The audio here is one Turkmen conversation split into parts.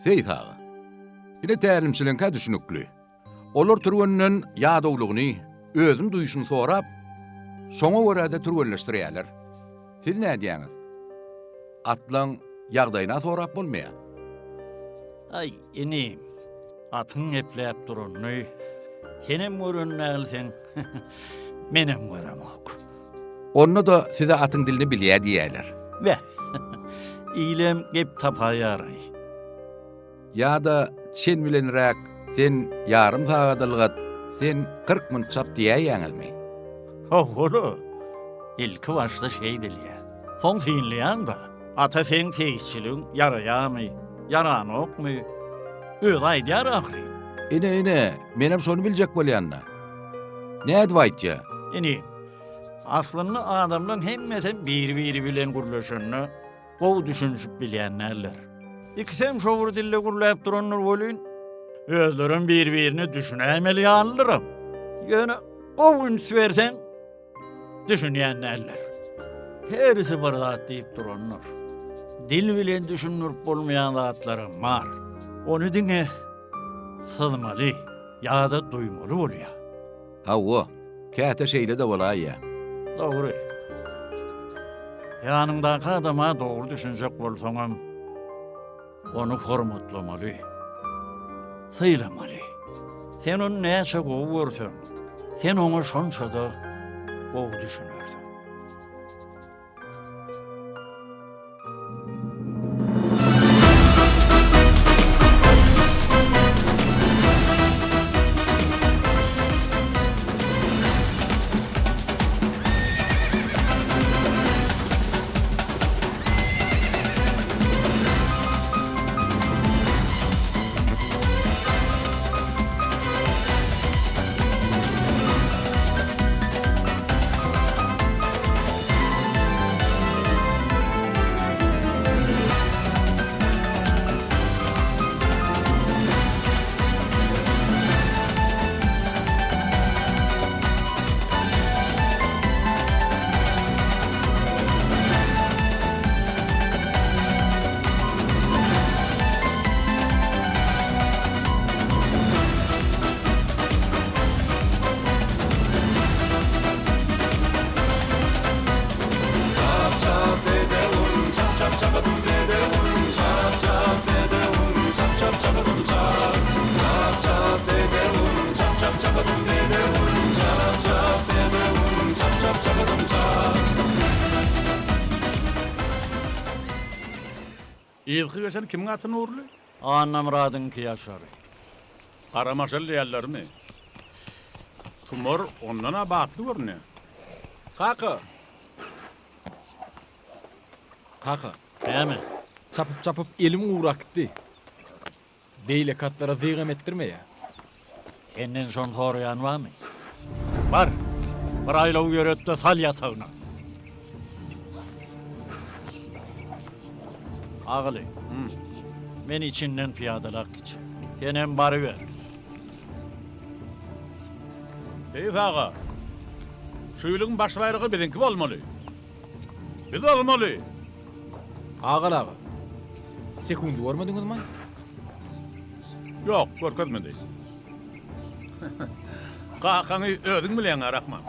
Seýis aga. Ine tälimçileňkä düşünikli. Olar türgenden ýadawlygyny, özüni duýşuny sorap, şoňa görä-de türgenleşdirýärler. Siz nädýäňiz? Atlaň ýagdaýyna sorap bolmaýar. Aý, inim, atyň gepläp duranyny senem gören dälsiň, menem göremok. Onda-da size atyň dilini bilýär diýýärler. Beh, ilem gep tapaýar-aý. Ýa-da çen bilenräk sen ýarym sagat ylgat, sen 40 munt çap diýäýýäňizmi? Hawa-la, ilki başda şeýdilýär. Soň synlaýaň-da, ata seň seýisçiligiň ýaraýarmy, ýaranokmy, özi aýdýar ahyryn. Ine, ine, menem şony biljek bolýan-da. Nädip aýtýa? Inim, aslynda adamlaň hemmesem biri-biri bilen gürleşende, Gowy düşünişip bilýän däldir. Ikisem şo bir dilde gürläp durandyr welin, özlerem bir-birine düşünäýmeli ýalydyram. Ýöne gowy üns berseň, düşünýän däldir. Herisi bir zat diýip durandyr. Dil bilen düşündirip bolmaýan zatlaram bar. Ony diňe syzmaly ýa-da duýmaly bolýar. Hawa, käte şeýle-de bolaýýa. Dogry. Ýanyňdaky adama dogry düşünjek bolsaňam, ony hormatlamaly, sylamaly. Sen ony näçe gowy görseň, sen oňa şonça-da gowy düşünersiň. Yzky geçen kimiň aty Nurly? Annamyradyňky Ýaşary. Garamaşal diýýärlermi? Tumar ondan-a batly görünýär. Kaka! Kaka. Näme? Çapyp-çapyp elim gurak gitdi. Beýleki atlara zygam etdirmeýär. Senden şony soraýan barmy? Bar, bir aýlaw ýöret-de sal ýatagyna. Agyly, men içinden pyýadalak gitjek. Senem baryber. Seýis aga, şu ýylyň baş baýragy biziňki bolmaly. Biz almaly. Agaly aga, sekundy görmediňizmi? Ýok, görkezmedi. Kakaňy özüň bilýäň-ä, Rahman.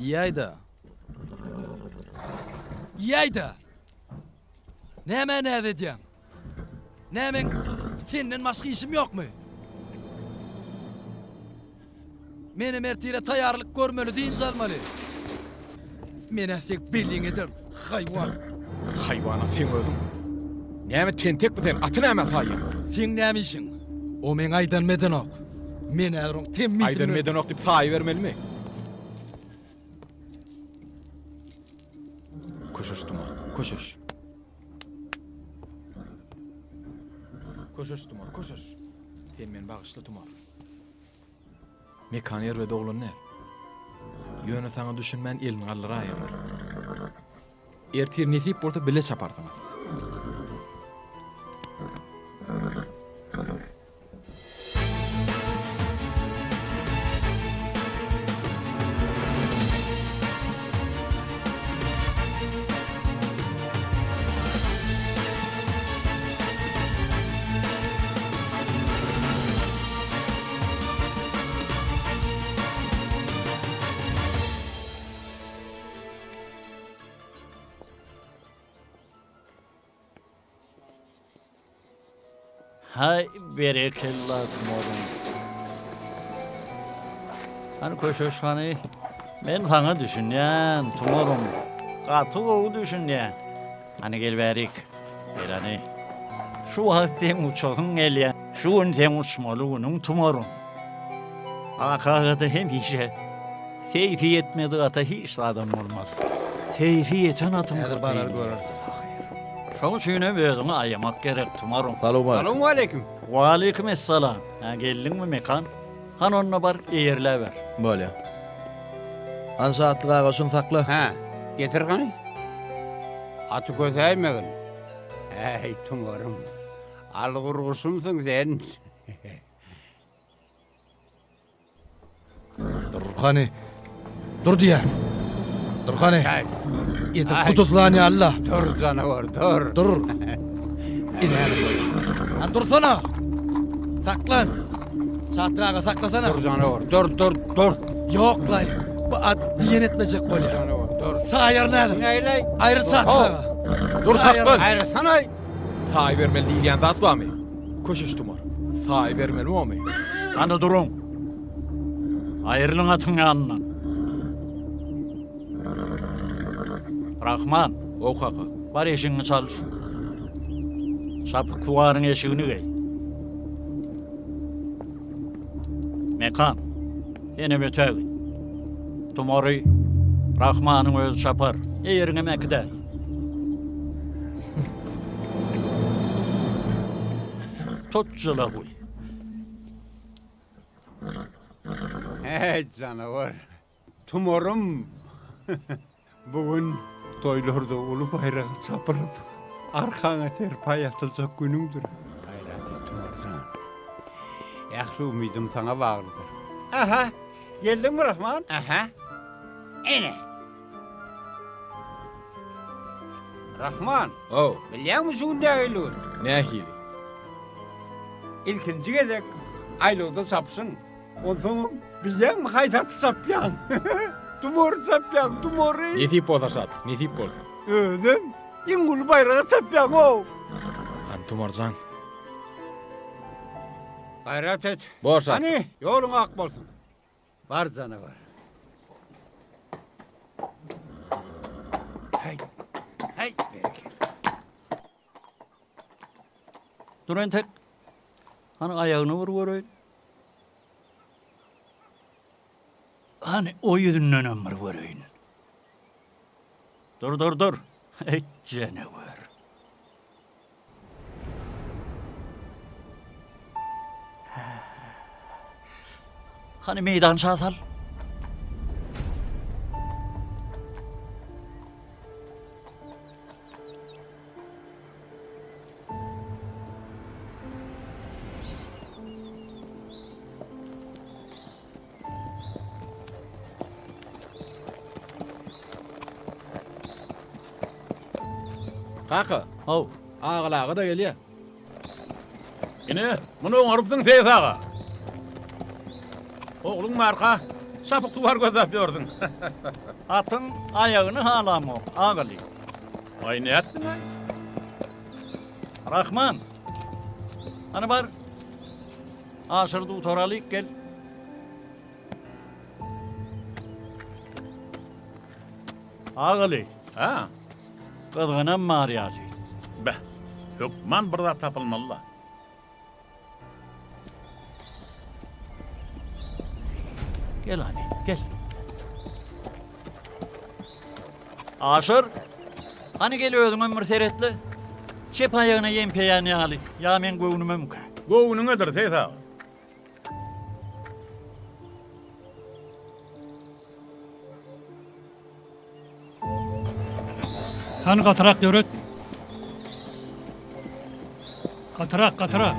Iýäý-dä. Iýäý-dä! Nämä näz edýäň? Nä meň senden başga işim ýokmy? Menem ertire taýýarlyk görmeli, dynç almaly. Men-ä seň belliňi ederin, haýwan! Haýwan-a seň özüň. Näme tentekmi sen, aty nämä saýýaň? Seň näme işiň? O meň aýdanymy edenok. Men häzir oň temmisini. Aýdanymy edenok diýip saýybermelimi? Köşeş Tumar, köşeş. Köşeş Tumar, köşeş. Sen meni bagyşla Tumar. Mekan erbet oglan däl. Ýöne saňa düşünmän elini galdyraýandyr. Ertir nesip bolsa bile çaparsyňyz. Haý, berekella, Tumorum. Hany köşeş hany. Men saňa düşünýän, Tumorum. Gaty gowy düşünýän. Hany gel bärik. Gel hany. Şu wagt seň uçasyň gelýär. Şu gün seň uçmaly günüň, Tumorum. Akagada hemişe seýsi ýetmedik ata hiç zadam bolmaz. Seýsi ýeten atyň Häzir barar göreris. Şoň üçinem özüňi aýamak gerek, Tumarum. Salowmaleýkim. Waleýkim essalam. Hä, geldiňmi, Mekan? Hany onda bar, eýerläber. Bolýa. Hany Şatlyk aga şuny sakla. Hä, getir hany. Aty kösäýmegin. Äý, Tumarym. Algurguşumsyň sen. Dur hany. Dur diýýän. Dur hany. Ýetip guduzlan ýaly-la. Dur janawar, dur. Dur. Ine häzir bolýar. Hany dursana. Saklan. Şatlyk aga saklasana. Dur janawar, dur, dur, dur. Ýok-laý. Bu at diýen etmejek bolýar. Janawar, dur. Saýaryn häzir. Näleý? Aýryl Şatlyk aga. Dur saklan. Aýrylsana. Saý bermeli diýilýän zat barmy? Köşeş tumar. Saý bermeli bormy? Hany duruň. Aýrylyň atyň ýanyndan. Rahman. Ow kaka. Bar eşigiňi çalyş. Çapyksuwaryň eşigini geý. Mekan, senem ötägit. Tumary Rahmanyň özi çapar, eýeriňem äkidäý. Tut jylawy. Häý, janawar. Tumarym! Bu gün toýlarda uly baýragy çapylyp, arkaňa serpaý atyljak günüňdir. Gaýrat et, Tumar jan. Ähli umydym saňa baglydyr. Aha, geldiňmi Rahman? Aha. Ene. Rahman. Ow. Bilýäňmi şu gün nähili gün? Nähili? Ilkinji gezek aýlawda çapyşyň. Onsoňam bilýäňmi haýsy aty çapýaň? Tumary çapýaň, tumary. Nesip bolsa Şatlyk, nesip bolsa. Özem iň uly baýraga çapýaň-ow. Hany Tumarjan. Gaýrat et. Bor Şatlyk. Hany, ýoluň ak bolsun. Bar janawar. Häý, häý, berekella. Dur entek. Hany aýagyny bir göreýin. Hany o ýüzündenem bir göreýin. Dur, dur, dur. Eý, janawer. Hany meýdança sal. Kaka. Haw. Agyl aga-da gelýär. Ine, muny oňarypsyň Seýis aga. Ogluň barka, çapyksuwar gözläp ýörsüň. Atyň aýagyny halamok, Agaly. Aý, nätdiň-aý? Rahman! Hany bar, Aşyr dutar alyp gel. Agaly. Hä? Gyzgynam bar ýaly. Beh, hökman bir zat tapylmaly-la. Gel hany, gel. Aşyr, hany gel özüňem bir seretle. Çep aýagyna ýempeýän ýaly, ýa meň göwnümemikä? Göwnüňedir, Seýit aga. Hany gatyrak ýöret. Gatyrak, gatyrak.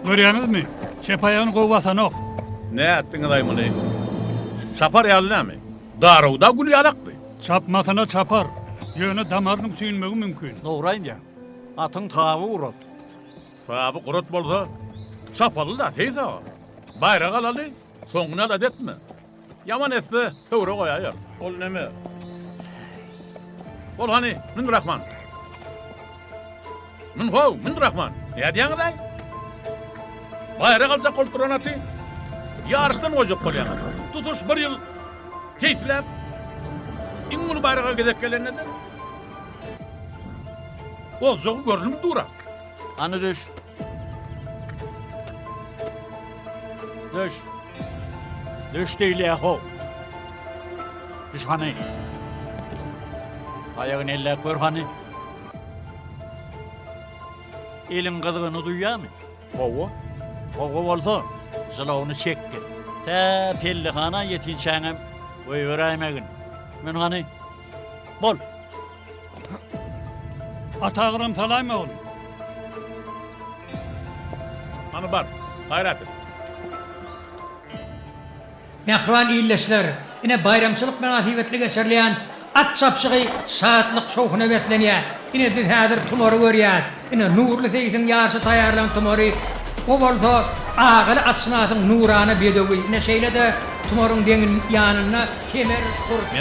Görýäňizmi? Çep aýagyny gowy basanok. Nätdiňiz-aý muny? Çapar ýaly näme? Darawda gül ýalakdy. Çapmasyna çapar. Ýöne damarynyň süýnmegi mümkin. Dogry aýdýaň. Atyň taby gurat. Taby gurat bolsa, çapaly-da, Seýis aga. Baýrak alaly, soňuny alada etme. Ýaman etse, höwre goýaýarys. Ol neme? Bol hany, mün Rahman. Mün how, mün Rahman. Nädýäňiz-aý? Baýrak aljak bolup duran aty ýaryşdan goýjak bolýaňyz. Tutuş bir ýyl keýpläp, iň uly baýraga gezek gelende-de, boljagy görnüp dur-a. Hany düş. Düş. Düş diýilýär how. Düş hany. Aýagyny elläp gör hany. Eliň gyzgyny duýýarmy? Hawa. Hawa bolsa, jylawyny çekgin. Tä pellehana ýetinçäňem goýberäýmegin. Mün hany. Bol. Ata agram salaýma oglum. Hany bar, gaýrat et. Mähriban ildeşler, ine baýramçylyk mynasybetli geçirilýän at çapyşygy şatlyk-şowhuna beslenýär. Ine biz häzir tumary görýäs. Ine Nurly seýsiň ýaşy taýýarlan tumary, o bolsa Agaly atşynasyň nurana bedewi. Ine şeýle-de tumaryň deňin ýanynda Kemer gurtly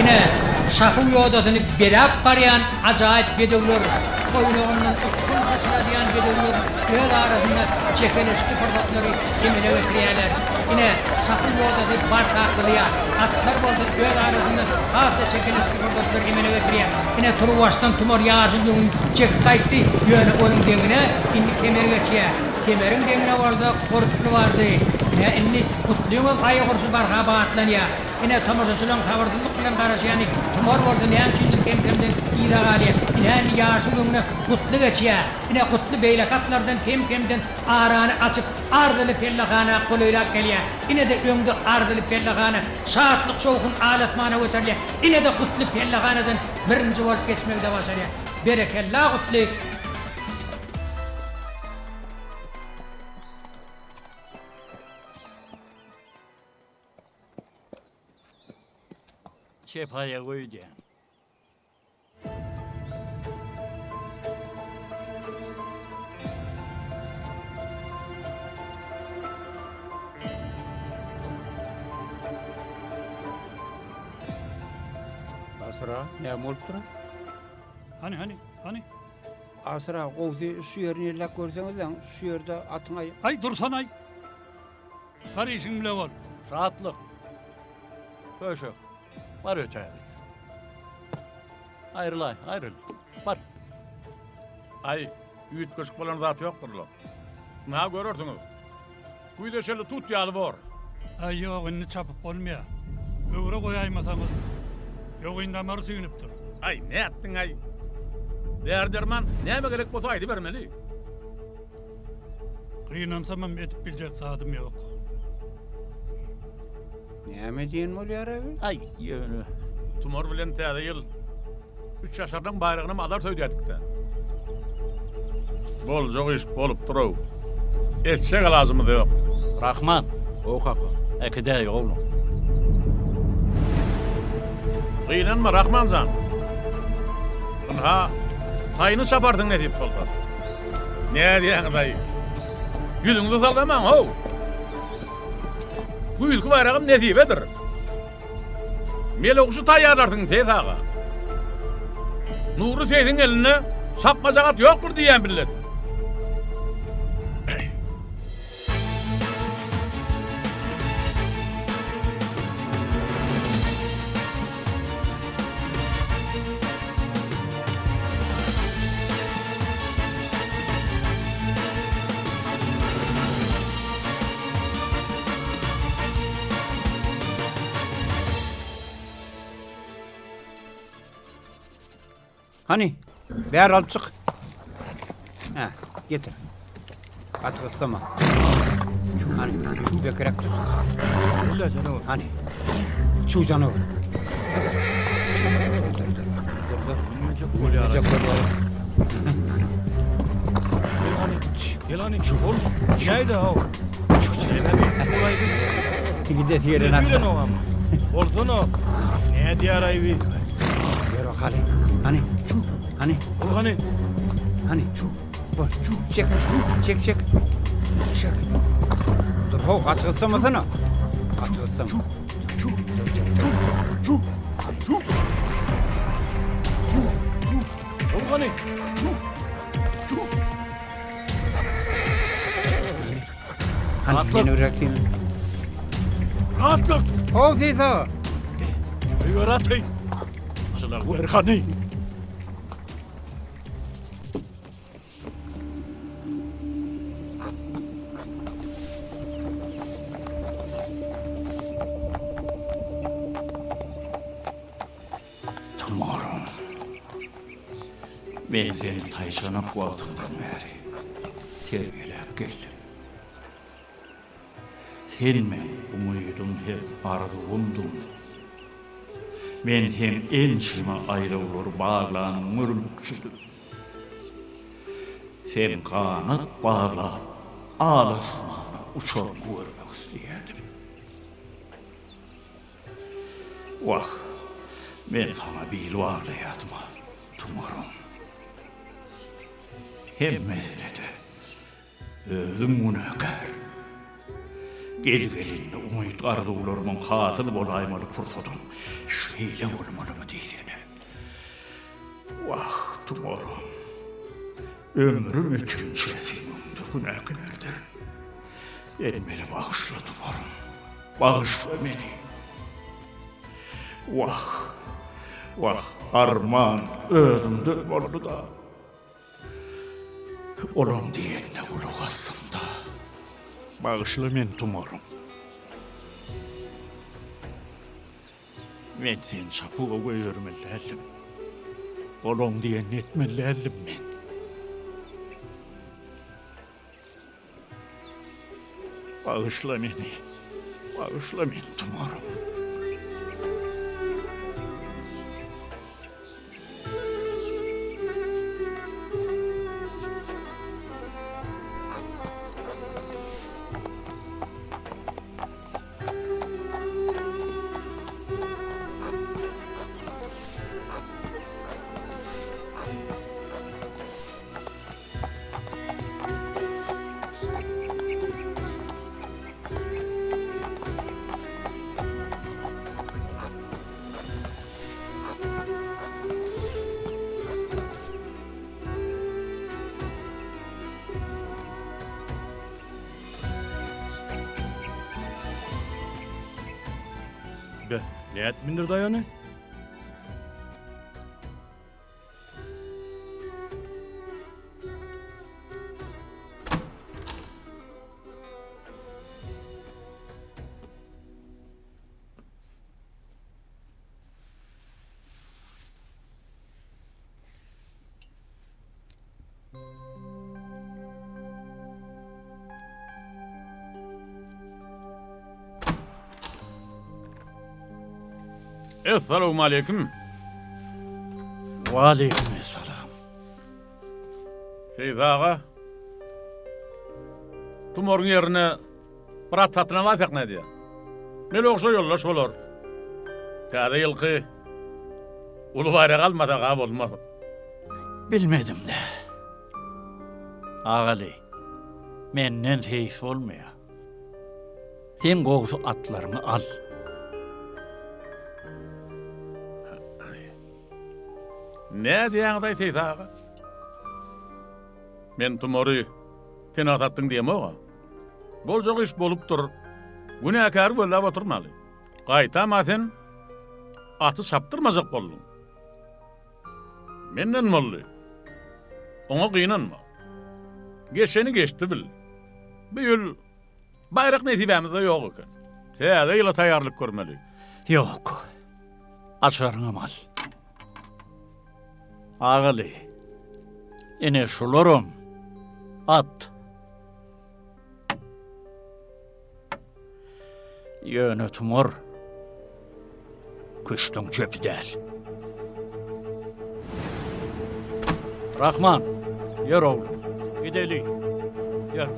Ine, çapuw ýodasyny beläp barýan ajaýyp bedewler, toýnagyndan uçgun saçradýan bedewler öz arasynda çekeleşikli pursatlary emele getirýärler. Ine, çapuw ýodasy barha gyzýar. Atlar bolsa öz arasynda has-da çekeleşikli pursatlary emele getirýär. Ine, turuwbaşdan tumar ýaşyl ýüňüni çekip gaýtdy, ýöne onuň deňine indi kemer geçýär. Kemeriň deňine bolsa Gurtly bardy. Ine, indi Gutlyňam aýak urşy barha batlanýar. Ine, tomaşaçylaryň sabyrsyzlyk bilen garaşýany tumar bolsa näme üçindir kem-kemden yza galýar. Ine, indi ýaşyl öňüne Gutly geçýär. Ine, Gutly beýleki atlardan kem-kemden arany açyp, arzyly pellehana golaýlap gelýär. Ine-de öňde arzyly pellehana, şatlyk-şowhun al-asmana göterilýär. Ine-de Gutly pellehanadan birinji bolup geçmegi-de başarýar. Berekella, Gutly! Çep aýagy öýdýän. Asyra, näme bolupdyr? Hany, hany, hany? Asyra, gowsy şu ýerini elläp görseňizläň, şu ýerde atyň aý. Aý, dursana-aý! Bar işiň bile bol. Şatlyk. Köşek. Bar ötägit. Aýrylaý, aýryl. Bar. Aý, üýtgeşik bolan zat ýokdur-la. Ynha görersiňiz. Güýze çenli tut ýaly bor. Aý, ýok, indi çapyp bolmaýar. Höwre goýaýmasaňyz, ýogyn damary süýnüpdir. Aý, nätdiň-aý? Däri-derman näme gerek bolsa aýdybermeli. Gynansamam edip biljek zadym ýok. Näme diýen bolýar-a bi? Aý, ýöne. Tumar bilen Täze ýyl üç ýaşarlaň baýragynam alarys öýdýärdik-dä. Boljak iş bolupdyr-ow. Etjek alajymyz ýok. Rahman. O kaka. Äkidäý, oglum. Gynanma, Rahman jan. Ynha, taýyny çaparsyň nesip bolsa. Nädýäňiz-aý? Ýüzüňizi sallamaň-how! Güýzki baýragam nesibedir. Meleguşy taýýarlarsyň, Seýis aga. Nury seýsiň elinde çapmajak at ýokdur diýýän billet. Hany, bäri alyp çyk. Hä, getir. Gaty gyssama. Hany, bekiräk tut. Hany, çuw janawar. Dur, dur, dur. Dur, dur. Münjek bolýar. Gel hany, ol näde haw? Gidesi gelen at. Bolsana. Nädýär aýby? Ýör hany. Hany, hany. Ol hany. Hany, bol. Çek, çek, çek. Çek. Dur, ho, gaty gyssamasana. Gaty gyssama. Dur, dur, dur. Ol hany. Hany, meni bırak seni. Rahatlyk. Ho, Sisa. Öýer aty. Şuna wer hany. Tumarym. Men seni taýçanak wagtyňdan bäri terbiýeläp geldim. Sen meň umydym hem arzuwymdyň. Men seň ençeme aýlawlary baglanyňy görmekçidim. Seň ganat baglap, al-asmana uçanyňy görmek isleýärdim. Wah, men saňa bil baglaýardym-a, Tumarym. Hemmesine-de özüm günäkär. Gel-gelinde umyt-arzuwlarymyň hasyl bolaýmaly pursadam şeýle bolmalymy diýsene. Wah, Tumarym, ömrüm ötünçä seň öňüňde günäkärdir. Sen meni bagyşla, Tumarym, bagyşla meni. Wah, wah, arman özümden boldy-da. Olaň diýenine gulak asdym-da. Bagyşla meni, Tumarym. Men seni çapuwa goýbermeli däldim. Olaň diýenini etmeli däldim men. Bagyşla meni. Bagyşla meni, Tumarym. Be, nädip mündirdi aýany? Essalawmaleýkim. Waleýkim essalam. Seýit aga. Tumaryň ýerine bir at satyn alaýsak nädýä? Melogşa ýoldaş bolar. Täze ýylky uly baýrak almasak-a bolmaz. Bilmedim-dä. Agaly, menden seýis bolmaýar. Sen gowusy atlaryňy al. Nädýäňiz-aý, Seýis aga? Men tumary sen-ä satdyň diýemog-a. Boljak iş bolupdyr. Günäkäri gözläp oturmaly. Gaýtam-a sen aty çapdyrmajak bolduň. Menden boldy. Oňa gynanma. Geçeni geçdi bil. Bu ýyl baýrak nesibämizde ýok eken. Täze ýyla taýýarlyk görmeli. Ýok. Açaryňam al. Agaly, ine şularam at. Ýöne tumar küştüň çöpi däl. Rahman, ýör oglum, gideli. Ýör.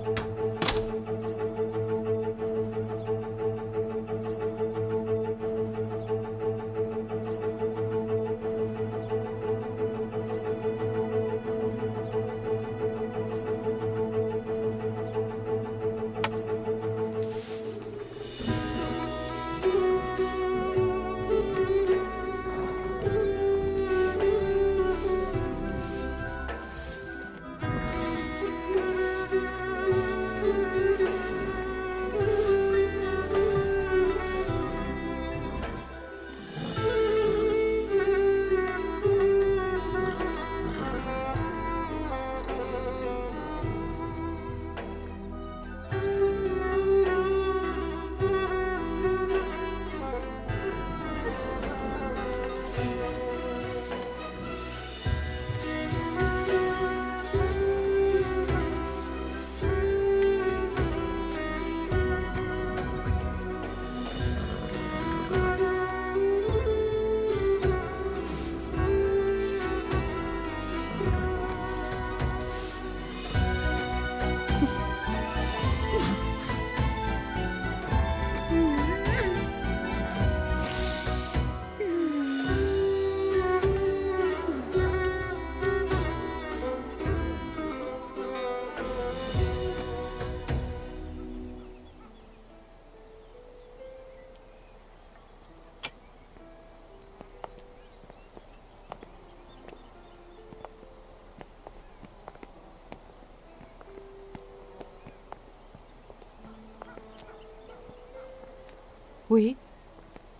Wiý,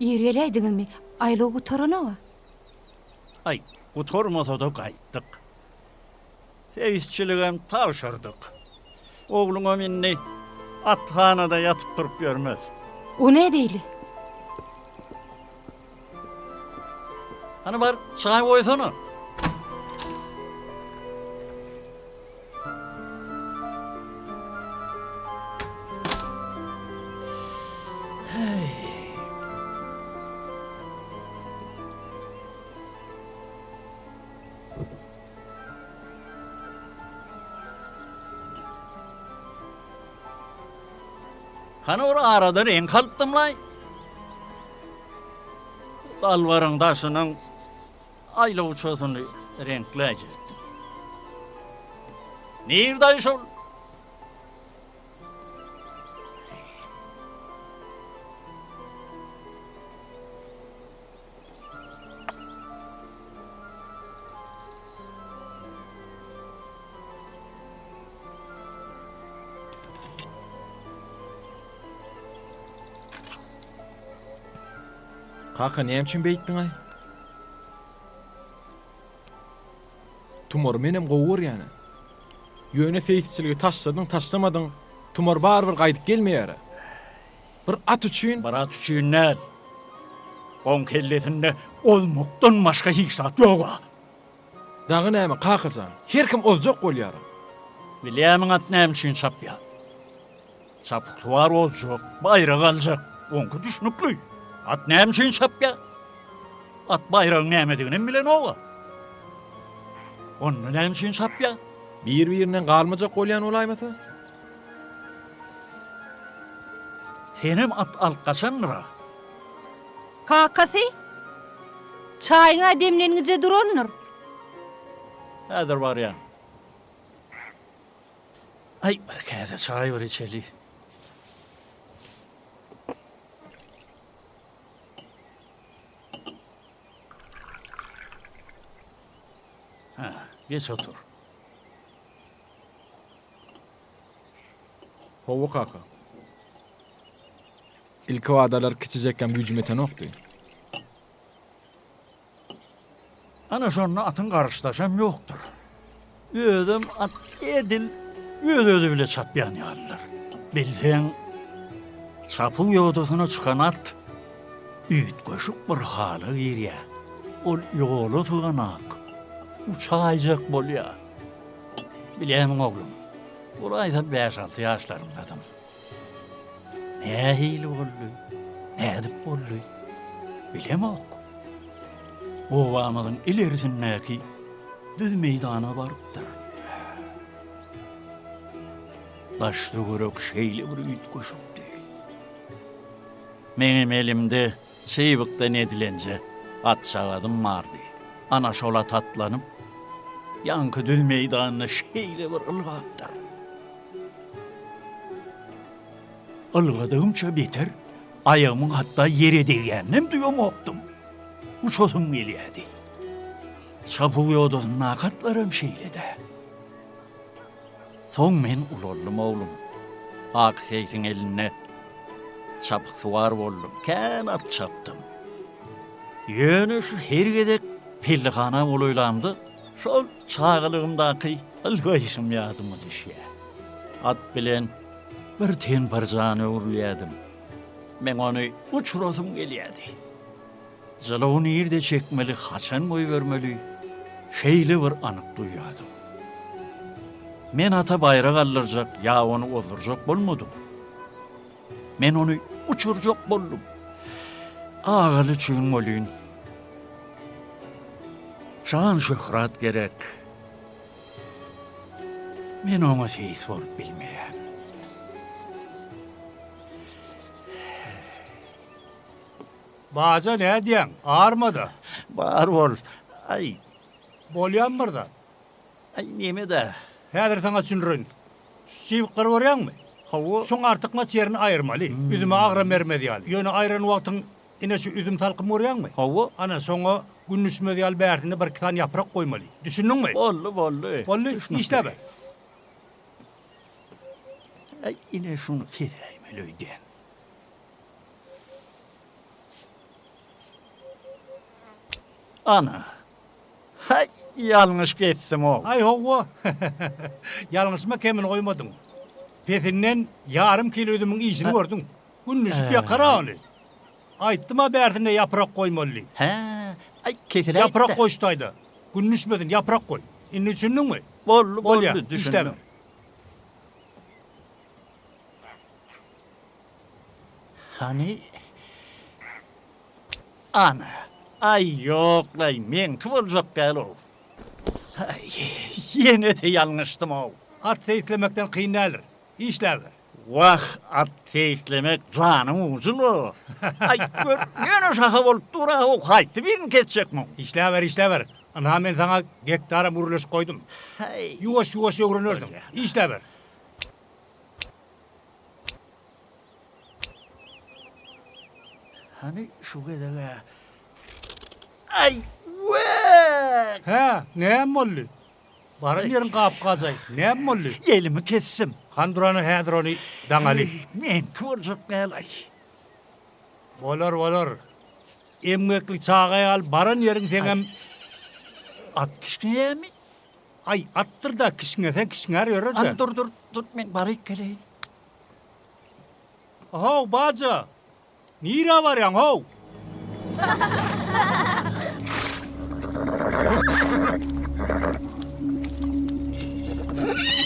ir geläýdiňizmi? Aýlaw gutaranok-a. Aý, gutarmasa-da gaýtdyk. Seýisçiligem tabşyrdyk. Ogluňam indi athanada ýatyp-turup ýörmez. O ne beýle? Hany bar, çaý goýsana. Hany bir arada reňk alypdym-laý. Dalbaryň daşynyň aýlawçasyny reňkläýjekdim. Nirde-aý şol? Kaka näme üçin beýtdiňaý? Tumary menem gowy görýän-ä. Ýöne seýisçiligi taşladyň, taşlamadyň, tumar barybir gaýdyp gelmeýär-ä. Bir at üçin? Bir at üçin däl. Oň kellesinde ozmakdan başga hiç zat ýog-a. Dagy näme, kaka jan? Her kim ozjak bolýar-a. Bilýärmiň at näme üçin çapýar? Çapyksuwar ozjak, baýrak aljak. Oňky düşnükli. At näme üçin çapýar? At baýragyň nämediginem bilenog-a. Onda näme üçin çapýar? Bir-birinden galmajak bolýan bolaýmasa? Senem at alyp gaçandyr-a. Kakasy, çaýyň-a demlengice durandyr. Häzir barýan. Aý, bir käse çaý bir içeli. Hä, geç otur. Hawa kaka. Ilkibadalar kiçijekkäm güýjüm ýetenokdy. Ana şonda atyň garşydaşam ýokdur. Özem at edil öz-özi bile çapýan ýalydyr. Bilseň, çapuw ýodasyna çykan at üýtgeşik bir hala girýär. Ol ýola syganak, uçaýjak bolýar. Bilýärmiň oglum, bolaýsa bäş-alty ýaşlarymdadym. Nähili boldy, nädip boldy, bilemok. Obamyzyň ilerisindäki düz meýdana barypdyr. Daş-töwerek şeýle bir üýtgeşikdi. Meňem elimde çybykdan edilenje atjagazym bardy. Ana şol at atlanyp, ýaňky düz meýdanda şeýle bir ylgapdyr. Ylgadygymça beter aýagymyň hatda ýere degýäninem duýamokdym. Uçasym gelýärdi. Çapuw ýodasyndaky atlaram şeýle-dä. Soň men ulaldym oglum. Aky seýsiň elinde çapyksuwar boldum, kän at çapdym. Ýöne şu her gezek pellehana golaýlamda şol çagalygymdaky ylgaýşym ýadyma düşýär. At bilen bir ten bir jana öwrülýärdim. Meň ony uçurasym gelýärdi. Jylawy nirde çekmeli, haçan goýbermeli, şeýle bir anyk duýýardym. Men ata baýrak aldyrjak ýa ony ozdurjak bolmadym. Men ony uçurjak boldum. Agaly üçin welin, şan-şöhrat gerek. Men oňa seýis bolup bilmeýän. Baja nädýäň, arma-da. Bar bol. Aý. Bolýamy bir zat? Aý, neme-dä. Häzir saňa düşündireýin. Şu çybyklary görýäňmi? Hawa. Şoň artykmaç ýerini aýyrmaly. Üzüme agram bermez ýaly. Ýöne aýran wagtyň ine şu üzüm salkym görýäňmi? Hawa. Ana, şoňa gün düşmez ýaly bärsinde birki sany ýaprak goýmaly. Düşündiňmi? Boldy, boldy. Boldy, işläber. Aý, ine şuny kesäýmeli öýdýän. Ana. Haý, ýalňyş kesdim-ow. Aý, hawa. Ýalňyşma kemini goýmadyň. Pesinden ýarym kilo üzümiň işini gördüň. Gün düşüp ýakar-a ony. Aýtdym-a bärsinde ýaprak goýmaly diýip. Hä, aý, kesiläýdi-dä. Ýaprak goý şu taýda. Gün düşmesin, ýaprak goý. Indi düşündiňmi? Boldy, boldy, Bolýa, düşündim. işläber. Hany? Ana. Aý, ýok-laý, meňki boljak däl-ow. Aý, ýene-de ýalňyşdym-ow. At seýislemekden kyn däldir. Işläber. Wah, at seýislemek janyň ujy-la. Aý, gör, ýöne şaha bolup dur-a-ow, haýsy birini kesjek muň? Işläber, işläber. Ynha, men saňa gektaram gürleşip goýdum. Ýuwaş-ýuwaş öwrenersiň. Işläber. Hany şu gezeg-ä. Aý, wäk! Hä, näme boldy? Baran ýeriň gap-gajaý. Näme boldy? Elimi kesdim. Han durana häzir ony daňaly. Meňki boljak däl-aý. Bolar, bolar. Emgekli çaga ýaly baran ýeriň seňem. At kişňeýärmi? Aý, atdyr-da, kişňese kişňär ýörer-dä. Hany dur, dur, dur, men baryp geleýin. How, baja! Nirä barýaň, how?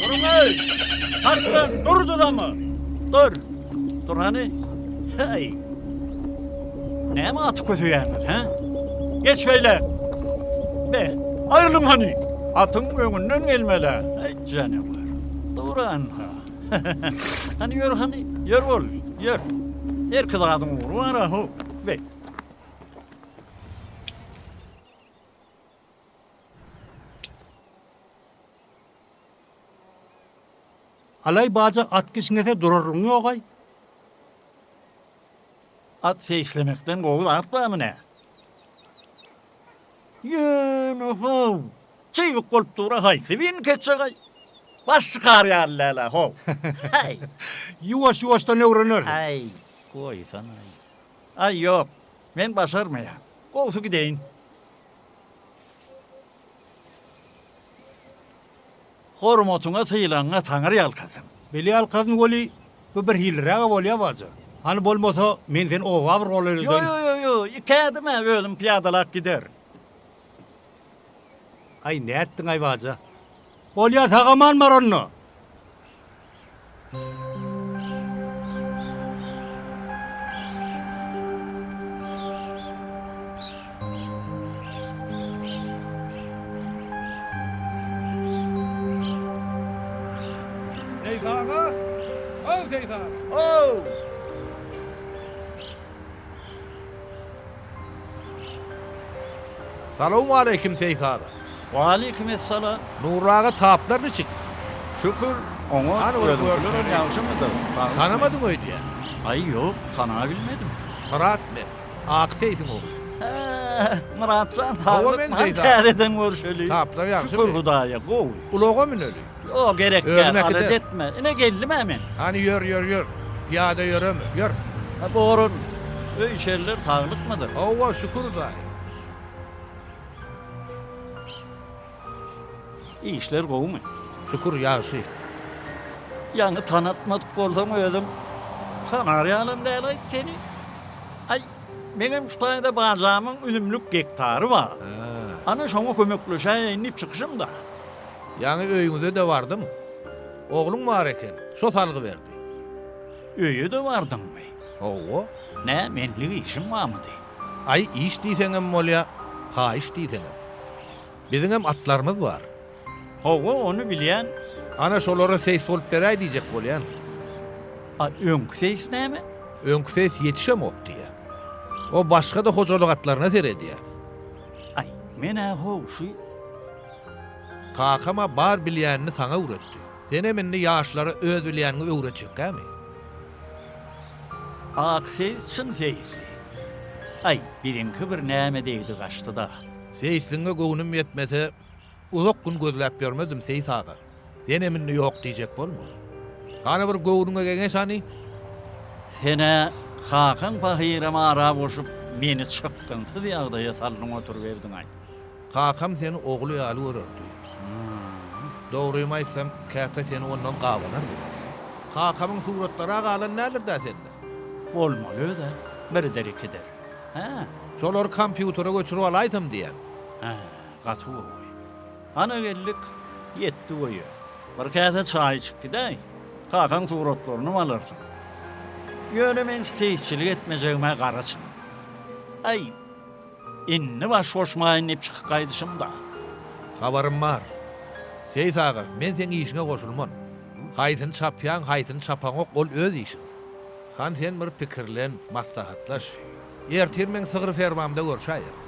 Duruň-eý! Saklan, dur duzama! Dur! Dur hany! Häý! Näme aty köseýäňiz, hä? Geç beýle! Be, aýrylyň hany! Atyň öňünden gelmel-ä! Äý, janawar! Dur anha! Hany ýör hany, ýör bol, ýör. Herki zadyň ugry bar-a, how, be. Alaý baja at kişňese durarlygyň ýogaý. At seýislemekden gowy zat barmy nä? Ýöne how, çybyk bolup dur-a haýsy birini kesjeg-aý? Baş çykar ýaly däl-ä how. Häý. Ýuwaş-ýuwaşdan öwrenersiň. Äý, goýsana-aý. Aý, ýok, men başarmaýan. Gowusy gideýin. Hormatyňa sylagyňa Taňry ýalkasyn. Beli ýalkasyn weli bu bir hiliräge bolýa baja. Hany bolmasa men seni oba bir golaýladaýyn. Ýo ýo ýo ýo iki ädim-ä özüm pyýadalap giderin. Aý nätdiňaý baja. Bolýa sag-aman bar onda. Seýis aga! How, Seýis aga! How! Salowmaleýkim, Seýis aga! Waleýkim essalam. Nury aga taplar niçik? Şükür, oňat, Hany bir özüňkilerem görşeli. ýagşymydyr, saglyk. Tanamadyň öýdýän. Aý, ýok, tanabilmedim. Myrat men, Aky seýsiň ogly. Hä, Myratjan, Hawa, saglyk, men hany Seýis aga. täzeden görşeli. Taplar ýagşymy? Şükür Hudaýa, gowy. Ulaga müneli. Ýok, gerek däl, Özüm alada äkiderin. etme. Ine geldim-ä men. Hany ýör, ýör, ýör. Pyýada ýöreme, ýör. Hä, borun. Öý-içeriler saglykmydyr? Hawa, şükür Hudaýa. Işler gowumy? Şükür, ýagşy. Ýaňy tanatmadyk bolsaň özüň tanar ýalam däl-aý seni. Aý, meňem şu taýda bajamyň üzümlik gektary bar. Ana şoňa kömekleşäýeýin diýip çykyşym-da. Ýaňy öýüňize-de bardym. Ogluň bar eken, şo salgy berdi. Öýe-de bardyňmy? Hawa. Nä, menlik işiň barmydy? Aý, iş diýseňem bolýa, haýyş diýseňem. Biziňem atlarymyz bar. Hawa, ony bilýän. Ana, şolara seýis bolup beräý diýjek bolýan. A öňki seýis näme? Öňki seýis ýetişemok diýýä. O başga-da hojalyk atlaryna seredýä. Aý, men-ä how şu. Kakam-a bar bilýänini saňa öwretdi. Senem indi ýaşlara öz bilýäniňi öwretjekkämi? Ak seýis çyn seýisdi. Aý, biziňki bir näme degdi gaçdy-da. Seýisligiňe göwnüm ýetmese, uzak gün gözläp ýörmezdim, seýis aga. Senem indi ýok diýjek bolma. Hany bir göwnüňe geňeş hany? Sen-ä kakaň pahyram ara goşup, meni çykgynsyz ýagdaýa saldyň oturyberdiň-aý. Kakam seni ogly ýaly görerdi. Dogrymy aýtsam, käte seni ondan gabanardym. Kakamyň suratlary-a galan däldir-dä sende? Bolmaly öz-ä. Birdir-ikidir. Hä? Şolary kompýutere göçürip alaýsam diýýän. Hä, gaty gowy. Hana geldik, ýetdik öýe. Bir käse çaý içip gidäý. Kakaň suratlarynam alarsyň. Ýöne men şu seýisçilik etmejegime gara çynym. Aý, Indi baş goşmaýyn diýip çykyp gaýdyşym-da. Habarym bar. Seýis aga, men seň işiňe goşulman. Haýsyny çapýaň, haýsyny çapaňok, ol öz işiň. Han sen bir pikirlen, maslahatlaş. Ertir meň sygyr fermamda görşäýeris.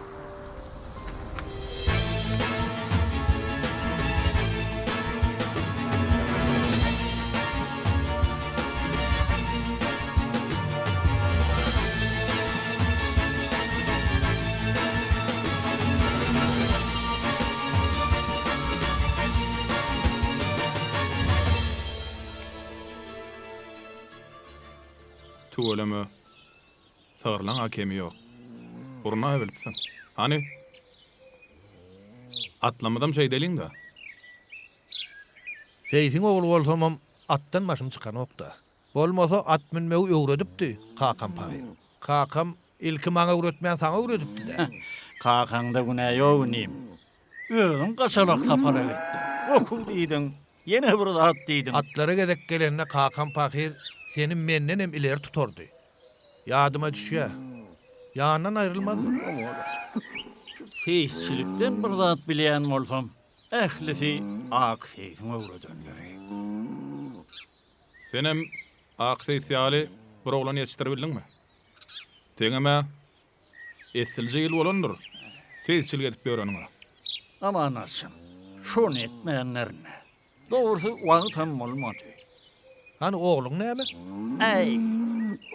Tüweleme, sygyrlaň-a kemi ýok. Gurnabilipsiň. Hany, atlamyzam şeýdeliň-dä. Seýsiň ogly bolsamam, atdan başym çykanok-da. Bolmasa at münmegi öwredipdi kakam pahyr. Kakam ilki maňa öwretmän saňa öwredipdi-dä. Kakaňda günä ýok inim. Özüň gaçalak sapalak etdiň. Okuw diýdiň, ýene bir zat diýdiň. Atlara gezek gelende kakam pahyr seni mendenem ileri tutardy. Ýadyma düşýä. Ýanyndan aýrylmazdyk. Şu seýisçilikden bir zat bilýän bolsam, ählisi Ak seýsiň öwredenleri. Senem Ak seýis ýaly bir oglan ýetişdiribildiňmi? Seňem-ä essilje ýyl bolandyr seýisçilik edip ýöreniňe. Aman arçyn, şony etmänlerin-ä. Dogrusy, wagtam bolmady. Hany ogluň näme? Äý,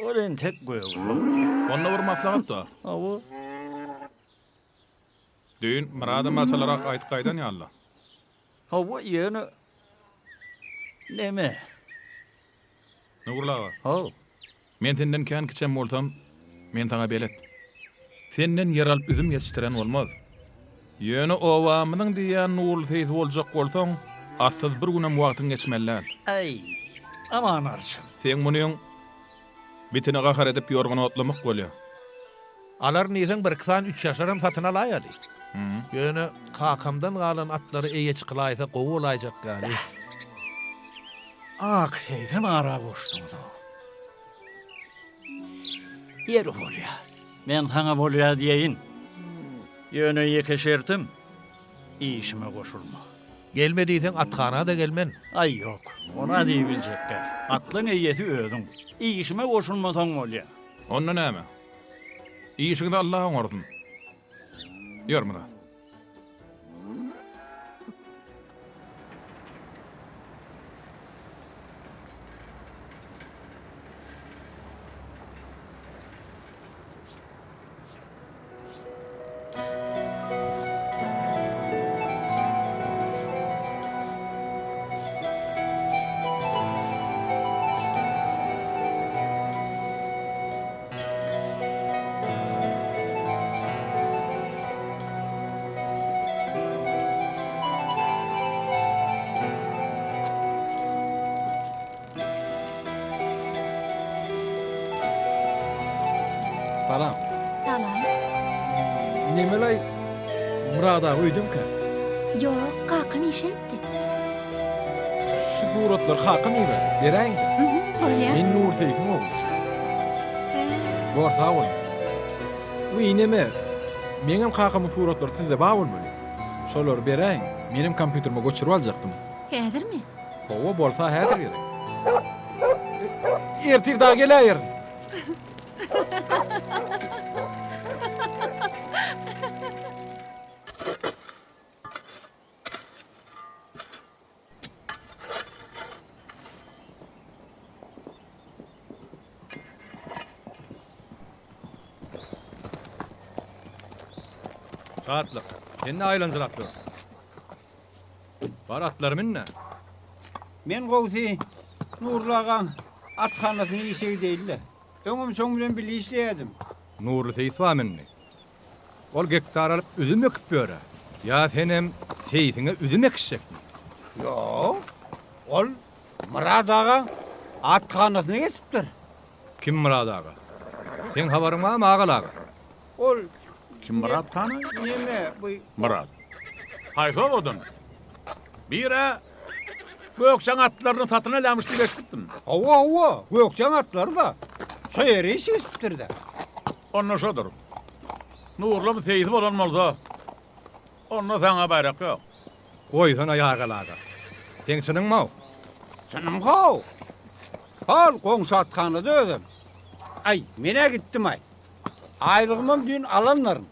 ol entek gögele bolýar. Onda bir maslahat bar. Hawa. Düýn Myradam açalarak aýdyp gaýdan ýaly-la. Hawa, ýöne neme? Nurly aga. How. Men senden kän kiçem bolsam, men saňa belet. Senden ýer alyp üzüm ýetişdiren bolmaz. Ýöne obamyzyň diýýän Nurly seýsi boljak bolsaň, atsyz bir günem wagtyň geçmeli däl. Äý, aman arçyn. Seň munyň bitine gahar edip ýorgan otlamak bolýar. Alaryn diýseň birki sany üçýaşaram satyn alaýaly. Ýöne kakamdan galan atlary eýe çykylaýsa gowy bolaýjak ýaly. Ak seýsem ara goşduňyz-ow. Ýeri bolýa. Men saňa bolýa diýeýin. Ýöne ýeke şertim, işime goşulma. Gelme diýseň athana-da gelmen. Aý ýok, ony-a diýibiljek däl. Atlaň eýesi özüň. Işime goşulmasaň bolýa. Onda näme? Işiňizi Allah oňarsyn. Ýör Myrat. Salam. Salam. Nemelaý Myrat aga öýdemkä? Ýok, kakam işe gitdi. Şu suratlary kakam iberdi. Beräýiňdä. Mhm, bolýar. Men Nur Seýfiň ogly. Hä. Bor, sag boluň. Wiý, neme, meňem kakamyň suratlary sizde bar bolmaly. Şolary beräýiň. Menem kompýuterime göçürip aljakdym. Häzirmi? Hawa, bolsa häzir gerek. Ertir dagy geläýerin. Şatlyk, sen-de aýlanjyrap ýörsüň. Bar atlary mün-de. Men gowsy Nurly agaň athanasyna işe gideýin-le. Öňem şoň bilen bile işleýärdim. Nurly seýis bar mende. Ol gektar alyp üzüm ekip ýör-ä. Ýa senem seýsiňe üzüm ekişjekmi? Ýok. Ol Myrat agaň athanasyna geçipdir. Kim Myrat aga? Seň habaryň barmy Agal aga? Ol Kim Myrat hany? Neme bu? Myrat. Haýsy obadan? Bir-ä Gökjeň atlaryny satyn alýamyş diýip eşidipdim. Hawa, hawa, Gökjeň atlary-da şo ýere iş geçipdir-dä. Onda şodur. Nurlam seýsi bolan bolsa, onda saňa baýrak ýok. Goýsana Ýagal aga. Seň çynyňmy-ow? Çynym how. Hol goňşy athanada özem. Aý, men-ä gitdim-aý. Aýlygymam düýn alandyryn.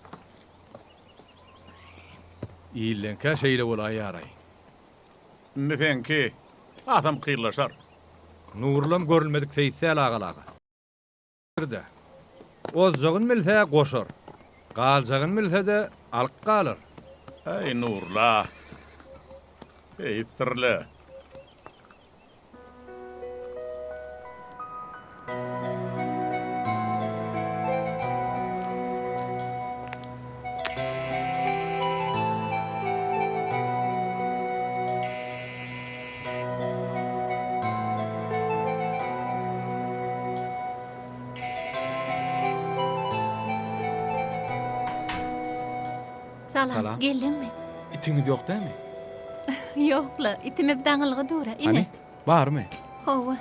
Illeňkä şeýle bolaýýar-aý. Indi seňki hasam kynlaşar. Nurlam görülmedik seýis däl Agal aga. Birde. Ozjagyn bilse goşar. Galjagyn bilse-de alyp galar. Äý, Nurla. Seýisdir-le. Salam, Salam. geldiňmi? Itiňiz ýok dämi? Ýok-la, itimiz daňylgy dur-a, ine. Hany, barmy? Hawa,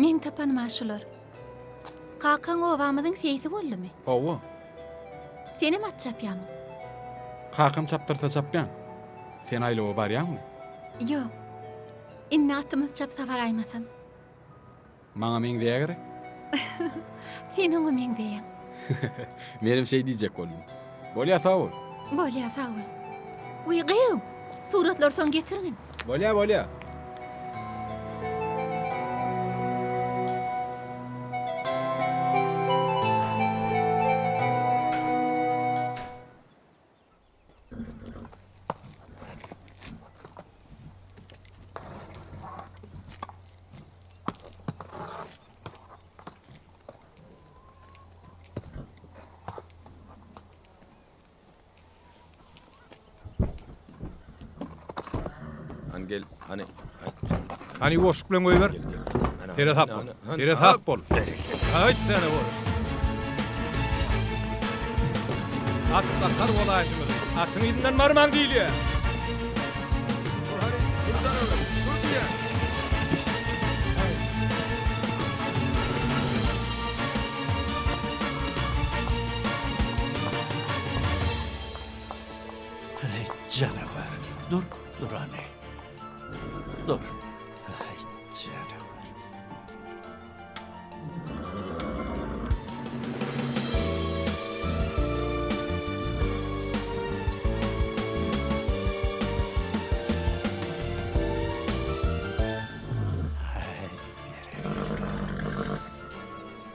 meň tapanym-a şular. Kakaň obamyzyň seýsi boldumy? Hawa. Senem at çapýamyň? Kakam çapdyrsa çapýan. Sen aýlawa barýaňmy? Ýok. Indi atymyz çapsa baraýmasam. Maňa meňzeýä gerek? Sen oňa meňzeýäň. Menem şeý diýjek boldum. Bolýa sag bol. Bolýa sag bol. Wiý gyýw! Suratlary soň getirgin. Bolýa bolýa. Hany gel, hany. Hany ýuwaşlyk bilen goýber. Seresap bol. Seresap bol. Haýt seni bol. At bakar bolaýşymyz. Atyň yzyndan barmaň diýilýär. Dur hany, dur janawer, dur diýýän. Heý, janawer, dur, dur hany. Dur. Aý, janawer.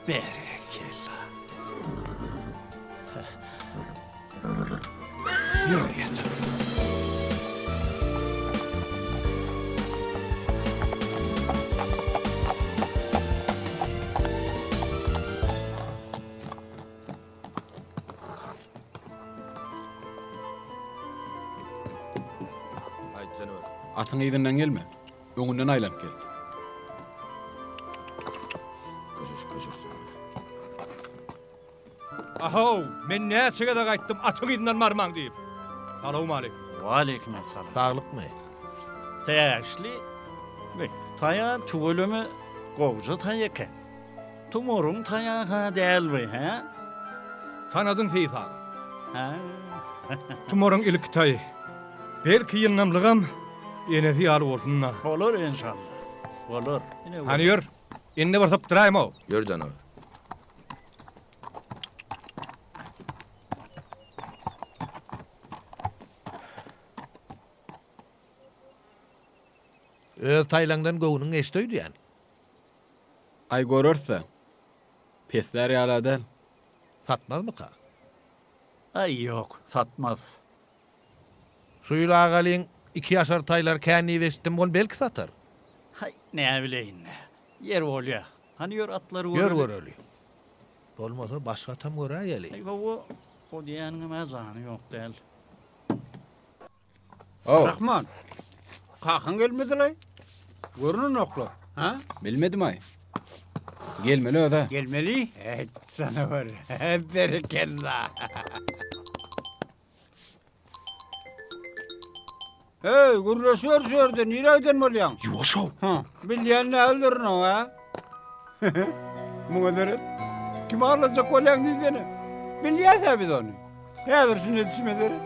Berekella. Ýör ýatak. Atyň yzyndan gelme. Öňünden aýlanyp gel. Köşeş, köşeş. Ahow, men näçe gezek aýtdym atyň yzyndan barmaň diýip. Salowmaleýkim. Waleýkim essalam. Saglykmy? Täşli, bi, taýa tüweleme gowja taý eken. Tumaryň taýagy-ha däl bi, hä? Tanadyň Seýis aga. Hä? Tumaryň ilki taýy. Belki ýyndamlygam enesi ýaly bolsun-da. Bolar enşalla. Bolar. Ine Hany ýör, indi bir sypdyraýma-ow. Ýör janawar. Öz taýlaňdan göwnüň geçdi öýdýän. Aý göreris-dä. Peslär ýal-a däl. Satmazmyka? Aý ýok, satmaz. Şu ýyl Agalyň ikiýaşar taýlary kän diýip eşitdim, ony belki satar. Haý, näbileýin-dä. Ýer bolýa. Hany ýör atlary Ýör göreli. göreli. Bolmasa başga atam göräýeli. Aý hawa, o diýýäniňem-ä jany ýok däl. Ow. Rahman, kakaň gelmedilaý? Görnenoklar, ha? Bilmedim-aý. Gelmeli öz-ä. Gelmeli? Äý, janawar, berekella. Heý, gürleşiber şu ýerde, nirä giden bolýaň? Ýuwaş-ow! Hä, bilýän däldirin oň, hä? Muňa seret. Kimi aldajak bolýaň diýsene. Bilýäs-ä biz ony. Häzir şuny edişime seret.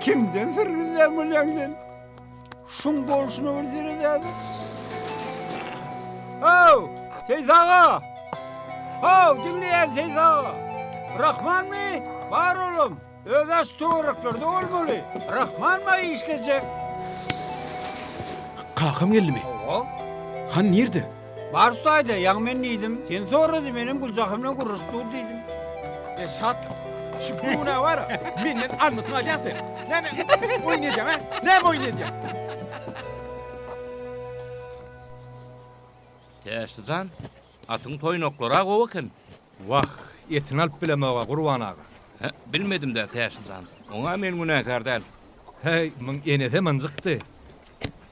Kimden syr gizlän bolýaň sen? Şuň bolşuna bir seret häzir. How, Seýis aga! How, diňleýän Seýis aga! Rahmanmy? Bar oglum. Öz-ä şu töwereklerde bolmaly. Rahmanma işlejek. Kakam geldimi? Hawa. Hany nirde? Bar şu taýda, ýaňy men diýdim. Seni sorady, menem Güljahan bilen gürleşip dur diýdim. E Şatlyk, şu göwne bar-a, menden almytyňy alýaň sen. Näme oýun edýäň, hä? Näme oýun edýäň? Täşli jan, atyň toýnaklary-a gowy eken. Wah, etini alyp bilemog-a, Gurban aga. Hä, bilmedim-dä, Täşli jan. Oňa men günäkär däl. Häý, muň enesem ynjykdy.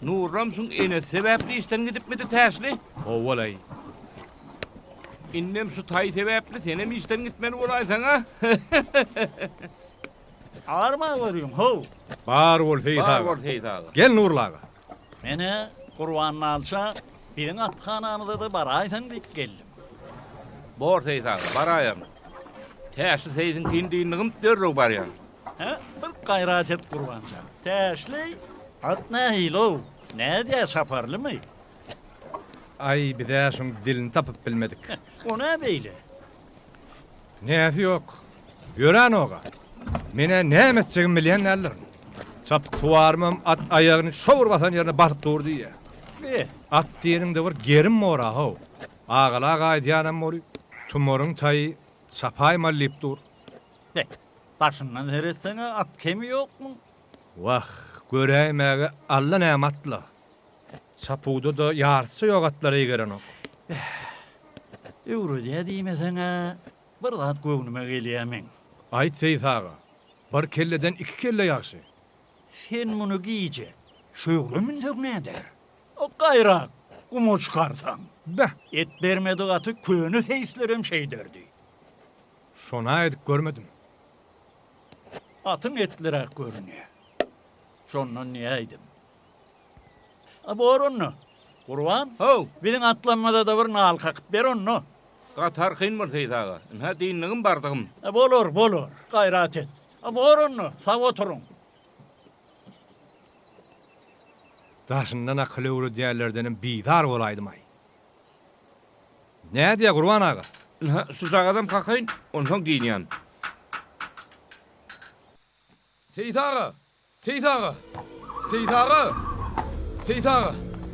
Nurlam şuň enesi sebäpli işden gidipmidi, Täşli? Howwa-laý. Indem şu taý sebäpli senem işden gitmeli bolaýsaň-a. Arma görüň, how! Bar bol, Seýis aga. Bar bol, Seýis aga. Gel, Nurly aga. Men-ä Gurban nalça biziň athanamyza-da baraýsaň diýip geldim. Bor, Seýis aga, baraýaryn. Täşli seýsiňkini dynlygym derrew barýan. Hä, bir gaýrat et, Gurban jan. Täşli, at nähili-ow? Nädýä, çaparlymy? Aý, biz-ä şuň dilini tapyp bilmedik. O nä beýle? Näsi ýok. Ýöränog-a. Men-ä näme etjegimi bilýän däldirin. Çapyksuwarymam at aýagyny şo bir basan ýerine basyp dur diýýä. Be. At diýeniňde bir gerim bor-a, how. Agala gaýdýanam bor, tumaryň taýy çapaýmaly diýip dur. Be, daşyndan seretseň-ä at kemi ýokmuň. Wah, göräýmäge Alla näme atla. Çapuwda-da ýarysça ýok atlar eýgerenok. Beh, öwredýä diýmeseň-ä, bir zat göwnüme gelýä meň. Aýt, Seýis aga, bir kelleden iki kelle ýagşy. Sen muny gije şöwre münseň näder? O gaýrak guma çykarsaň. Beh! Et bermedik aty köne seýislerem şeýderdi. Şon-a edip görmedim. Atyň etliräk görünýä. Şondan diýäýdim. A bor onda. Gurban. How! Biziň atlanmada-da bir nal kakyp ber onda. Gaty arkaýyn bol, Seýit aga. Ynha, dynlygym, bardygym. A bolar, bolar. Gaýrat et. A bor onda, sag oturyň. Daşyndan akyl öwredýänlerdenem bizar bolaýdym-aý. Nädýä Gurban aga? Ynha, şujagazam kakaýyn, onsoň dynýan. Seýis aga! Seýis aga! Seýis aga! Seýis aga!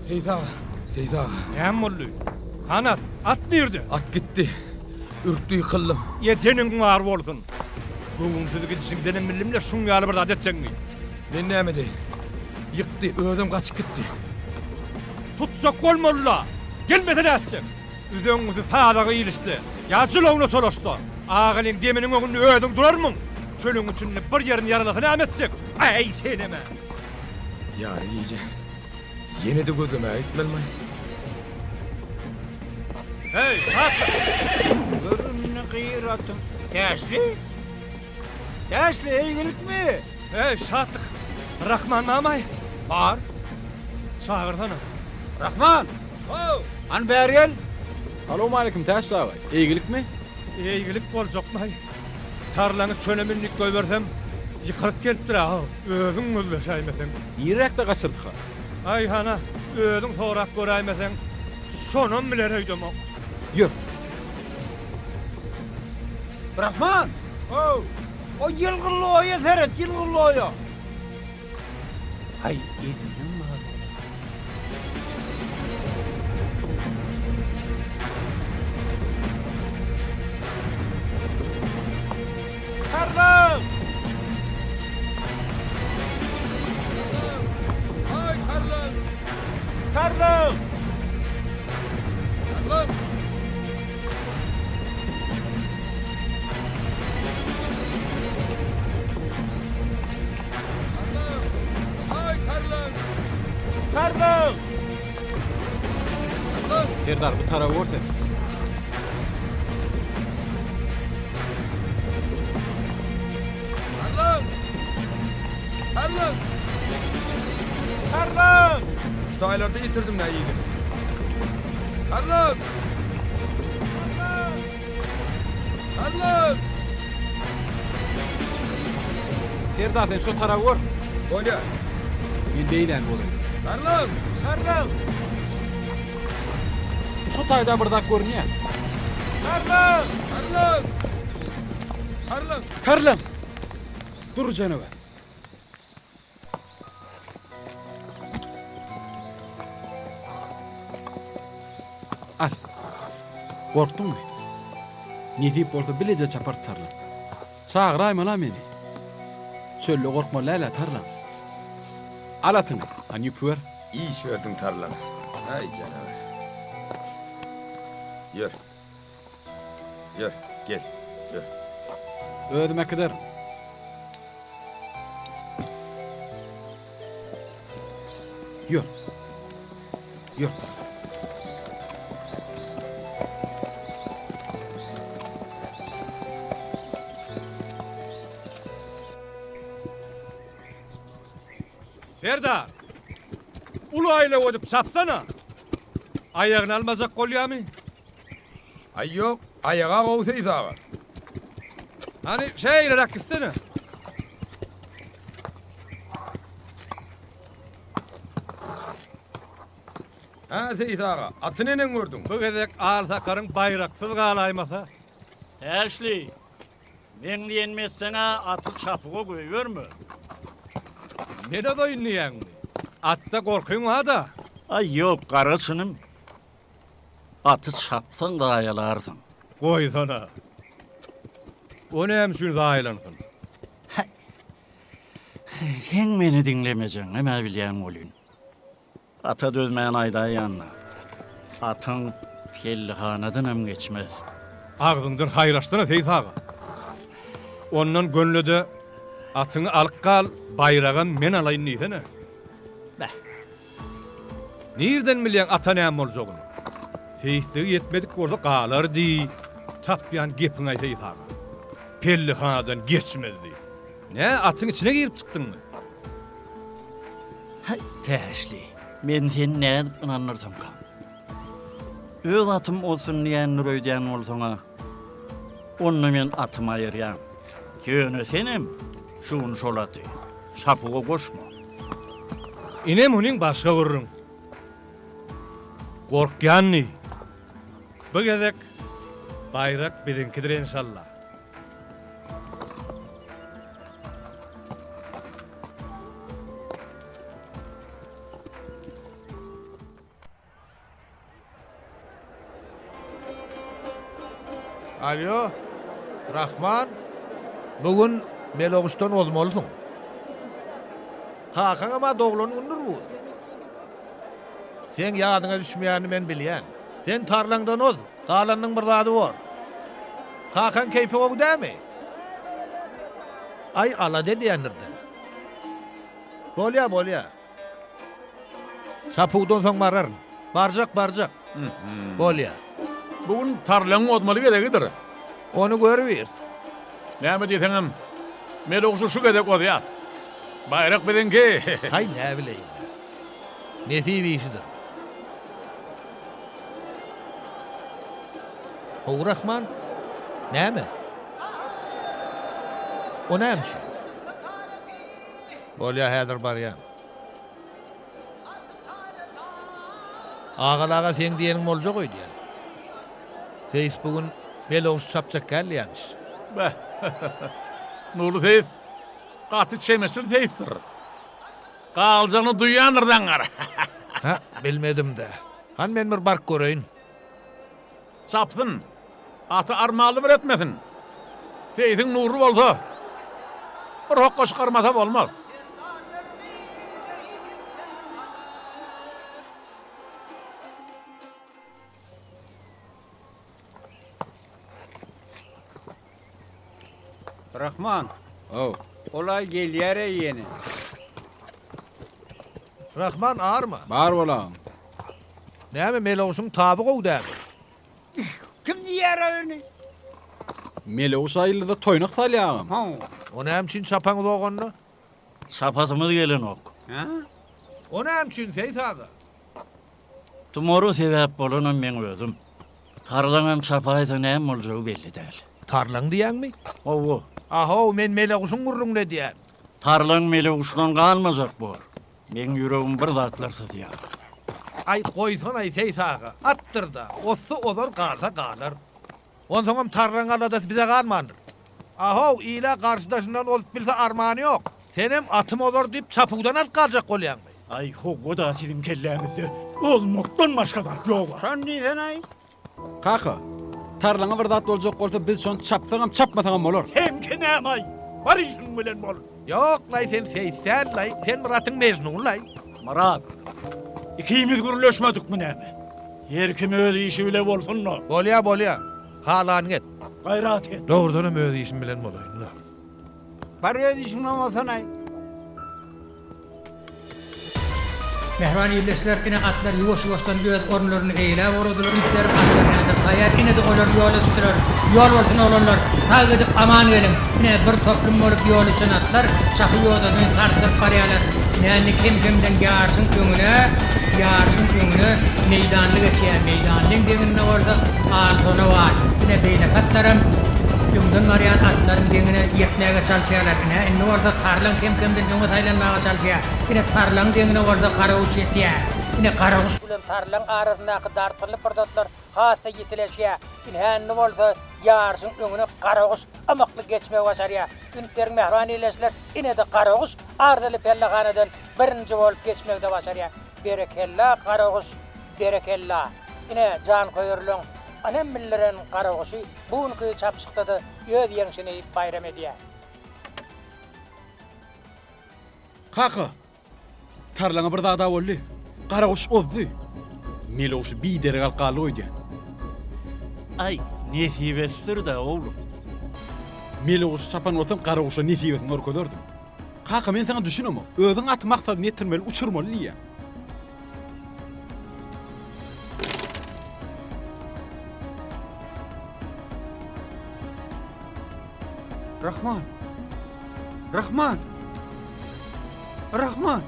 Seýis aga! Seýis aga! Näme boldy? Hany at? At nirde? At gitdi. Ürkdi ýykyldym. Edeniň bar bolsun. Göwünsiz gidişiňdenem bildim-le şuň ýaly bir zat etjegiňi. Men näme edeýin? Ýykdy, özem gaçyp gitdi. Tutjak bolmaly-la. Gelmese nätjek? Üzeňňisi sazaga ilişse, ýa jylawyna çolaşsa, Agalyň deminiň öňünde özüň durarmyň? Çölüň içinde bir ýerini ýaralasa näme etjek? Äý, senem-ä! Ýary gije. Ýene-de gözlemäge gitmelimi? Heý, Şatlyk! Gör indi gyratyň. Täşli? Täşli, eýgilikmi? Heý, Şatlyk! Rahman mamaý? Bar. Çagyrsana. Rahman! How! Hany bäri gel! Salowmaleýkim Täşli aga, eýgilikmi? Eýgilik boljakmy-aý? Tarlaňy çöle mündik goýbersem, ýykylyp gelipdir-ä, how, özüň gözleşäýmeseň. Nirräkde gaçyrdyka? Aý, hana, özüň sorap göräýmeseň, şonam biler öýdemok. Ýör. Rahman! How! O ýylgynly oýa seret, ýylgynly oýa! Haý, ediniň bar ola. Tarlan! Haý, Tarlan! Tarlan! Tarlan! Serdar bu taraby gör sen. Tarlan! Şu taýlarda ýitirdim nä ýigit. Tarlan! Tarlan! Serdar sen şo taraby gör. Bolýar. Men beýläni bolaýyn. Tarlan! Tarlan! Şo taýda bir zat görünýär. Tarlan! Tarlan! Tarlan! Tarlan! Dur janawer. Al. Gorkduňmy? Nesip bolsa bileje çapar tarlan. Çagyraýma-la meni. Çölde gorkmaly däl-ä tarlan. Al atyňy, hany ýüpi ber. Iş berdiň tarlan. Aý janawer. Ýör. Ýör, gel, ýör. Özüm äkiderin. Ýör. Ýör. Serdar! Uly aýlaw edip çapsana! Aýagyny almajak bolýamy? Aý ýok, aýaga gowy Seýis aga. Hany şeýleräk gitsene. Hä Seýis aga, aty neneň gördüň? Bu gezek Alsakaryň baýraksyz galaýmasa. Täşli, meň diýenimi etseň-ä aty çapyga goýberme. Men ozaýyn diýýäňmi? Atda gorkyň bar-da. Aý ýok, gara çynym. Aty çapsaň zaýalarsyň. Goýsana. O näme üçin zaýalansyn? Häý. Seň meni diňlemejegiňem-ä bilýän welin. Ata dözmän aýdaýanda, atyň pellihanadanam geçmez. Agzyňdan haýyr açsana, Seýis aga. Ondan gönle-de, atyňy alyp gal, baýragam men alaýyn diýsene. Beh. Nirden bilýäň ata näme boljagyny? Seýisligi ýetmedik bolsa galar diý. Tapýan gepiň-aý Seýis aga. Pellihanadan geçmez diý. Nä, atyň içine girip çykdyňmy? Haý, Täşli, men seni nädip ynandyrsamkam? Öz atym olsun diýendir öýdýän bolsaň-a, onda men atymy aýyrýan. Ýöne senem şu gün şol aty çapuwa goşma. Ine munyň başga gürrüň. Gorkýan diý. Bu gezek baýrak biziňkidir enşalla. Alýo, Rahman, bu gün Meloguşdan ozmalysyň. Kakaňam-a doglan gündür bu gün. Seň ýadyňa düşmeýänini men bilýän. Sen tarlaňdan oz, galanynyň bir zady bor. Kakaň keýpi gowy dämi? Aý, alada edýändir-dä. Bolýa, bolýa. Çapuwdan soň bararyn. Barjak, barjak. Bolýa. Bu gün tarlaňyň ozmaly geregidir. Ony görübiris. Näme diýseňem, Melogşy şu gezek ozýas. Baýrak biziňki. Haý, näbileýin-dä. Nesip işidir. How, Rahman? Näme? O näme üçin? Bolýa häzir barýan. Agaly aga seň diýeniň boljak öýdýän. Seýis bu gün Meloguşy çapjak däl diýýämiş. Beh. Nurly seýis gaty çemeçil seýisdir. Galjagyny duýýandyr zaňňar. Hä, bilmedim-dä. Hany men bir baryp göreýin. Çapsyn. Aty armanly bir etmesin. Seýsiň nury bolsa, bir hokga çykarmasa bolmaz. Rahman. Haw. Ol-aý gelýär-eý ýene. Rahman arma. Bar bol agam. Näme Meloguşyň taby gowy dälmi? Kim diýýär-ä ony? Meleguş aýyllyda toýnak salýa agam. Haw. O näme üçin çapaňyzok onda? Çapasymyz gelenok. Hä? O näme üçin Seýit aga? Tumara sebäp bolanam meň özüm. Tarlaňam çapaýsa näme boljagy belli däl. Tarlaň diýýäňmi? Hawa. A-how, men Meleguşuň gürrüňini edýän. Tarlaň Meleguşdan galmajak bor. Meň ýüregim bir zatlar syzýar. Aý, goýsanaý, Seýis aga, atdyr-da, ozsa ozar, galsa galar. Onsoňam tarlaň aladasy bize galmandyr. A-how, il-ä garşydaşyndan ozup bilse armany ýok. Senem atym ozar diýip çapuwdan alyp galjak bolýaňmy? Aý, howwa-da siziň kelläňizde ozmakdan başga zat ýog-a. Şony diýsen-aý. Kaka, tarlaňa bir zat boljak bolsa biz şony çapsagam, çapmasagam bolar. Seňki näme-aý? Bar işiň bilen bol. Ýok-laý, sen seýis däl-laý, sen Myratyň Mejnuny-laý. Myrat, ikimiz gürleşmedikmi näme? Her kim öz işi bile bolsun-da. Bolýa, bolýa. Halanyňy et. Gaýrat et. Dogrudanam öz işim bilen bolaýyn-la. Bar öz işiň bilen bolsanaý. Mähriban ildeşler, ine atlar ýuwaş-ýuwaşdan öz orunlaryny eýeläp ugradylar, üns berip atlar häzir taýýar, ine-de olar ýola düşdüler. Ýol bolsun oglanlar, sag gidip aman geliň. Ine, bir toplum bolup ýola düşen atlar çapyp ýodasyny sarsdyryp barýarlar. Ine, indi kem-kemden ýaryşyň öňüne, ýaryşyň öňüne Meýdanly geçýär. Meýdanlyň deňinde bolsa Alsona bar. Ine, beýleki atlaram öňden barýan atlaryň deňine ýetmäge çalyşýarlar. Ine, indi bolsa Tarlan kem-kemden öňe saýlanmaga çalyşýar. Ine, Tarlaň deňine bolsa Garaguş ýetýär. Ine, Garaguş bilen Tarlaň arasyndaky dartgynly pursatlar has-da ýitileşýär. Ine, indi bolsa ýaryşyň öňüne Garaguş ymykly geçmegi başarýar. Üns beriň, mähriban ildeşler, ine-de Garaguş arzyly pellehanadan birinji bolup geçmegi-de başarýar. Berekella, Garaguş, berekella! Ine, janköýerleň ynam bildiren Garaguşy bu günki çapyşykda-da öz ýeňşini baýram edýär. Kaka, tarlaňa bir zad-a boldy. Garaguş ozdy. Meloguşy biderek alyp galdyk öýdýän. Aý, nesibesidir-dä, oglum. Meloguşy çapan bolsam, garaguşa nesibesini görkezerdim. Kaka, men saňa düşünemok. Özüň aty maksadyna ýetirmeli, uçurmaly diýýäň. Rahman! Rahman! Rahman!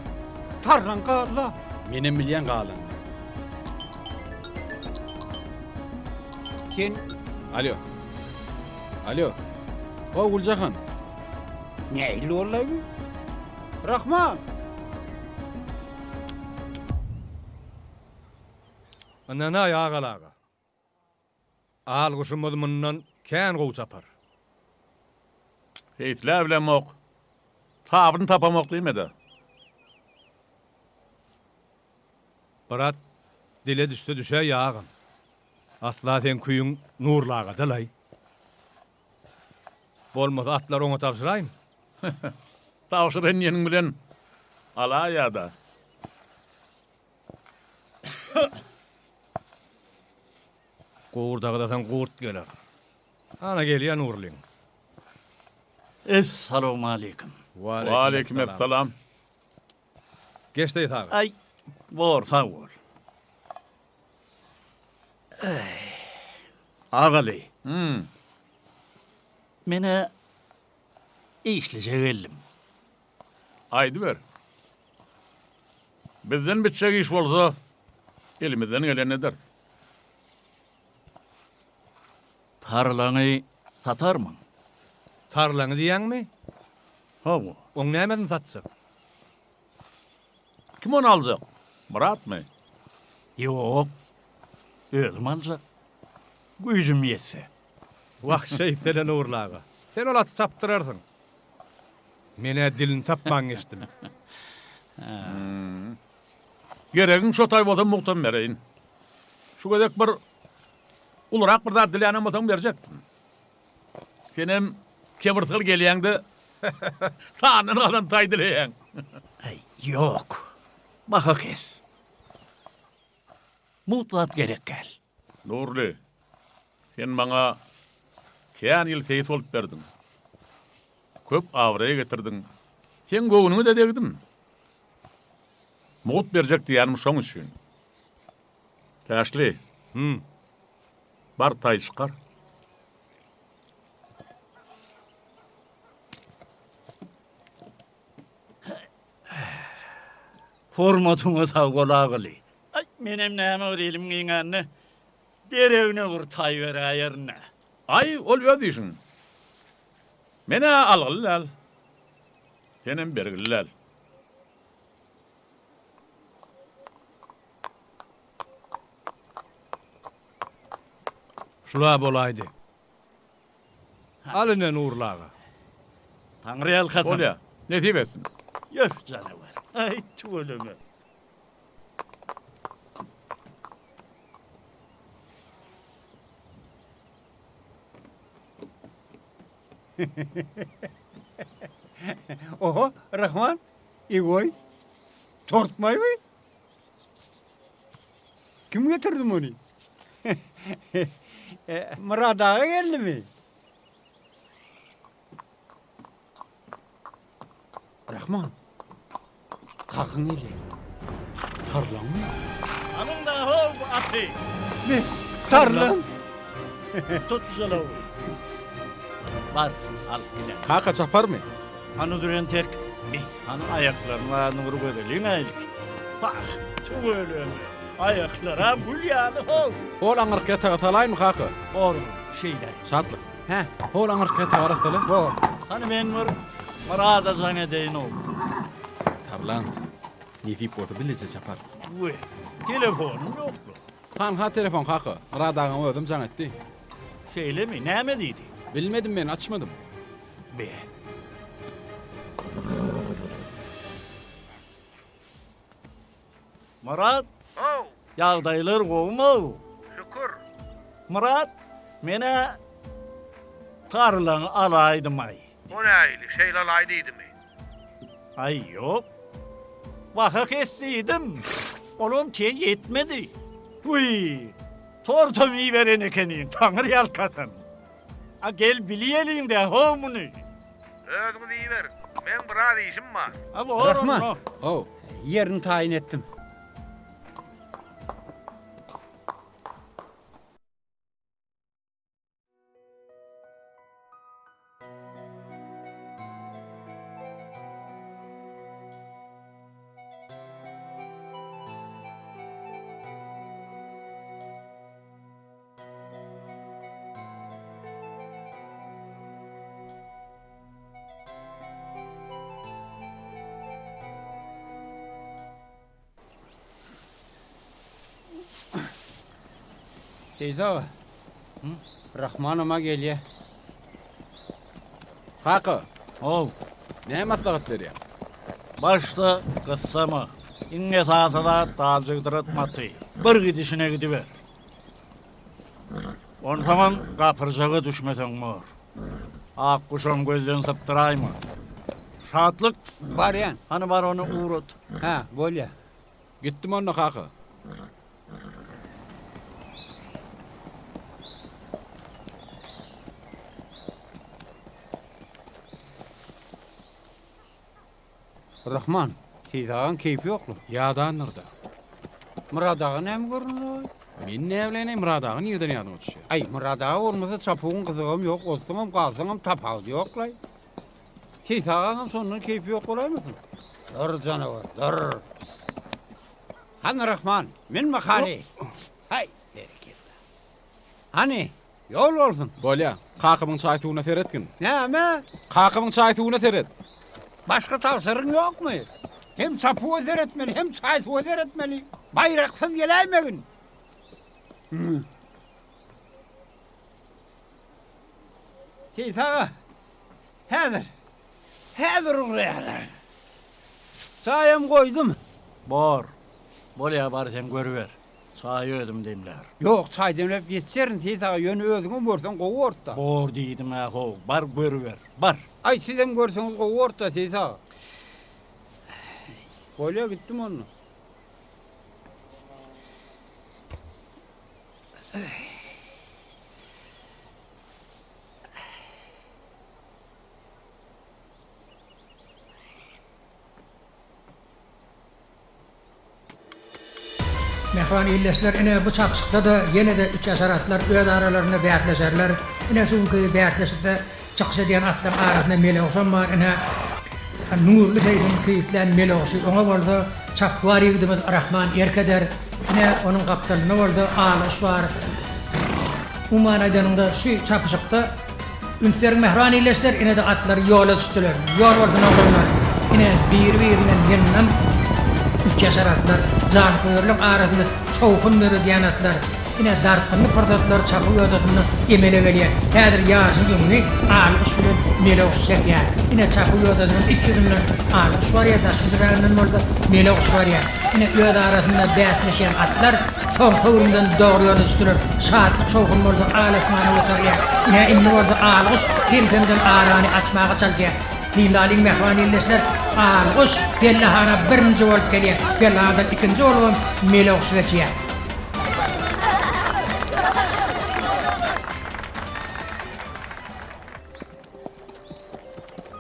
Tarlan galdy-la! Menem bilýän galanyny. Sen. Alýo. Alýo. O, Güljahan. Nähili boldy bu? Rahman! Ynanaý Agaly aga. Al guşumyz mundan kän gowy çapar. Seýisläbilemok. Tabyny tapamok diýme-de. Bir at dile düşse düşäýýä agam. Asla seň küýüň Nurly agada-laý. Bolmasa atlary oňa tabşyraýyn. Tabşyraýyn diýeniň bilen alaýa-da. Gurda gyzasaň gurt geler. Ana gelýä Nurlyň. Essalawmaleýkim. Waleýkim essalam. Geç Seýit aga. Aý, bor, sag bol. Agaly. Hum. Men-ä işlije geldim. Aýdyber. Bizden bitjek iş bolsa, elimizden gelenini ederis. Tarlaňy satarmyň? Tarlaňy diýýäňmi? Hawa. Oň nämesini satjak? Kim ony aljak? Myratmy? Ýok. Özüm aljak. Güýjüm ýetse. Wah, şeýtsene Nurly aga. Sen ol aty çapdyrarsyň. Men-ä dilini tapman geçdim. Geregiň şo taý bolsa mugtam bereýin. Şu gezek bir ulurak bir zat dilänem bolsaň berjekdim. Senem kebirsygyl gelýäň-de, sandan galan taý dileýäň. Äý, ýok. Baha kes. Mugt zat gerek däl. Nurly, sen maňa kän ýyl seýis bolup berdiň. Köp abraý getirdiň. Seň göwnüňe-de degdim. Mugt berjek diýýänim şoň üçin. Täşli, Hüm. Bar taý çykar. Hormatyňa sag bol Agaly. Aý, menem näme bir elim giňände deregine bir taý beräýerin-dä. Aý, ol öz işiň. Men-ä algyly däl. Senem bergili däl. Şul-a bolaýdy. Al ine Nurly aga. Taňry ýalkasyn. Bolýa. Nesip etsin. Ýör, janawer. Aý, tüweleme. Oho, Rahman, Igoý, tortmaýmy? Kim getirdi muny? Myrat aga geldimi? Rahman, kakaň gelýär. Tarlaňmy? Alyň-da how bu aty! Ne, tarlaň? Tut jylawy. Bar, al, gide. Kaka çaparmy? Hany dur entek. Bi, hany aýaklarynyň aryny bir gözeliň-ä ilki. Bah, tüweleme, aýaklar-a gül ýaly how. Hol aňyrky ýataga salaýynmy, kaka? Bor, şeýdäý. Şatlyk. Hä? Hol aňyrky ýatagy arassala. Bor. Hany men bir Myrada jaň edeýin-ow. Tarlan, nesip bolsa bileje çapar. We, telefonym ýok-la. Hanha telefon kaka. Myrat agaň özem jaň etdi. Şeýlemi? Näme diýdi? Bilmedim men, açmadym. Be. Myrat. How. Ýagdaýlar gowumy? Şükür. Myrat, men-ä tarlaňy alaýdym-aý. O nähili, şeýle alaý diýdimi? Aý, ýok. Baha kes diýdim. Olam teý etmedi. Wiý, tortam iberen ekeniň, Taňry ýalkasyn. A gel bilýeliň-dä how muny. Özüňiz iýiberiň. Meň biraz işim bar. A bor Rahman. onda. How. Ýerini taýyn etdim. Seýis aga, Rahmanam-a gelýä. Kaka! How. Näme maslahat berýäň? Başda gyssama. Iň esasy zat daljygdyratma aty. Bir gidişine gidiber. Onsoňam gapyrjaga düşmeseň bor. Akguşam gözden sypdyraýma. Şatlyk! Barýan. Hany bar ony ugrat. Hä, bolýa. Gitdim onda kaka. Rahman, Seýit agaň keýpi ýokly. Ýadandyr-da. Myrat aga näme göründi? Men näbileýin-eý, Myrat aga nirden ýadyňa düşýär? Aý, Myrat aga bolmasa çapuwyň gyzygam ýok, ozsaňam, galsaňam tapawudy ýok-laý. Seýit agaňam şondan keýpi ýok bolaýmasyn? Dur, janawar, dur. Hany Rahman, min mahany. Haý, berekella. Hany, ýol bolsun. Bolýa. Kakamyň çaý-suwuna seretgin. Näme? Kakamyň çaý-suwuna seret. Başga tabşyrygyň ýokmy? Hem çapuwa seretmeli, hem çaý-suwa seretmeli. Baýraksyz geläýmegin. Seýis aga, häzir, häzir ugraýarlar. Çaýam goýdum. Bor. Bolýa, bar sen görüber. Çaýy özüm demlärin. Ýok, çaý demläp ýetişerin, Seýis aga, ýöne özüňem görseň gowy bortda. Bor diýdim-ä how, bar görüber, bar. Aý, sizem görseňiz gowy bortda, Seýis aga. Bolýa, gitdim onda. Mähriban ildeşler, ine bu çapyşykda-da ýene-de üçýaşar atlar öz aralarynda bäsleşerler. Ine şu günki bäsleşikde çykyş edýän atlaryň arasynda Meleguşam bar. Ine Nurly seýsiň seýislän Meleguşy, oňa bolsa çapwar ýigidimiz Rahman erk eder. Ine onuň gapdalynda bolsa Alyguş bar. Umuman aýdanyňda şu çapyşykda Üns beriň mähriban ildeşler, ine-de atlar ýola düşdüler. Ýol bolsun oglanlar! Ine, biri-birinden ýyndam üçýaşar atlar, janköýerleň arasynda şowhun döredýän atlar. Ine, dartgynly pursatlar çapuw ýodasynda emele gelýär. Häzir ýaryşyň öňüni Alyguş bilen Meleguş çekýär. Ine, çapuw ýodasynyň iç ýüzünden Alyguş barýar, daş ýüzüräginden bolsa Meleguş barýar. Ine, öz arasynda bäsleşýän atlar Soňky öwrümden dogry ýola düşdüler. Şatlyk-şowhun bolsa al-asmana göterilýär. Ine, indi bolsa Alyguş kem-kemden arany açmaga çalyşýar. Synlalyň, mähriban ildeşler, Alyguş pellehana birinji bolup gelýär. Pellehanadan ikinji bolubam Meleguş geçýär.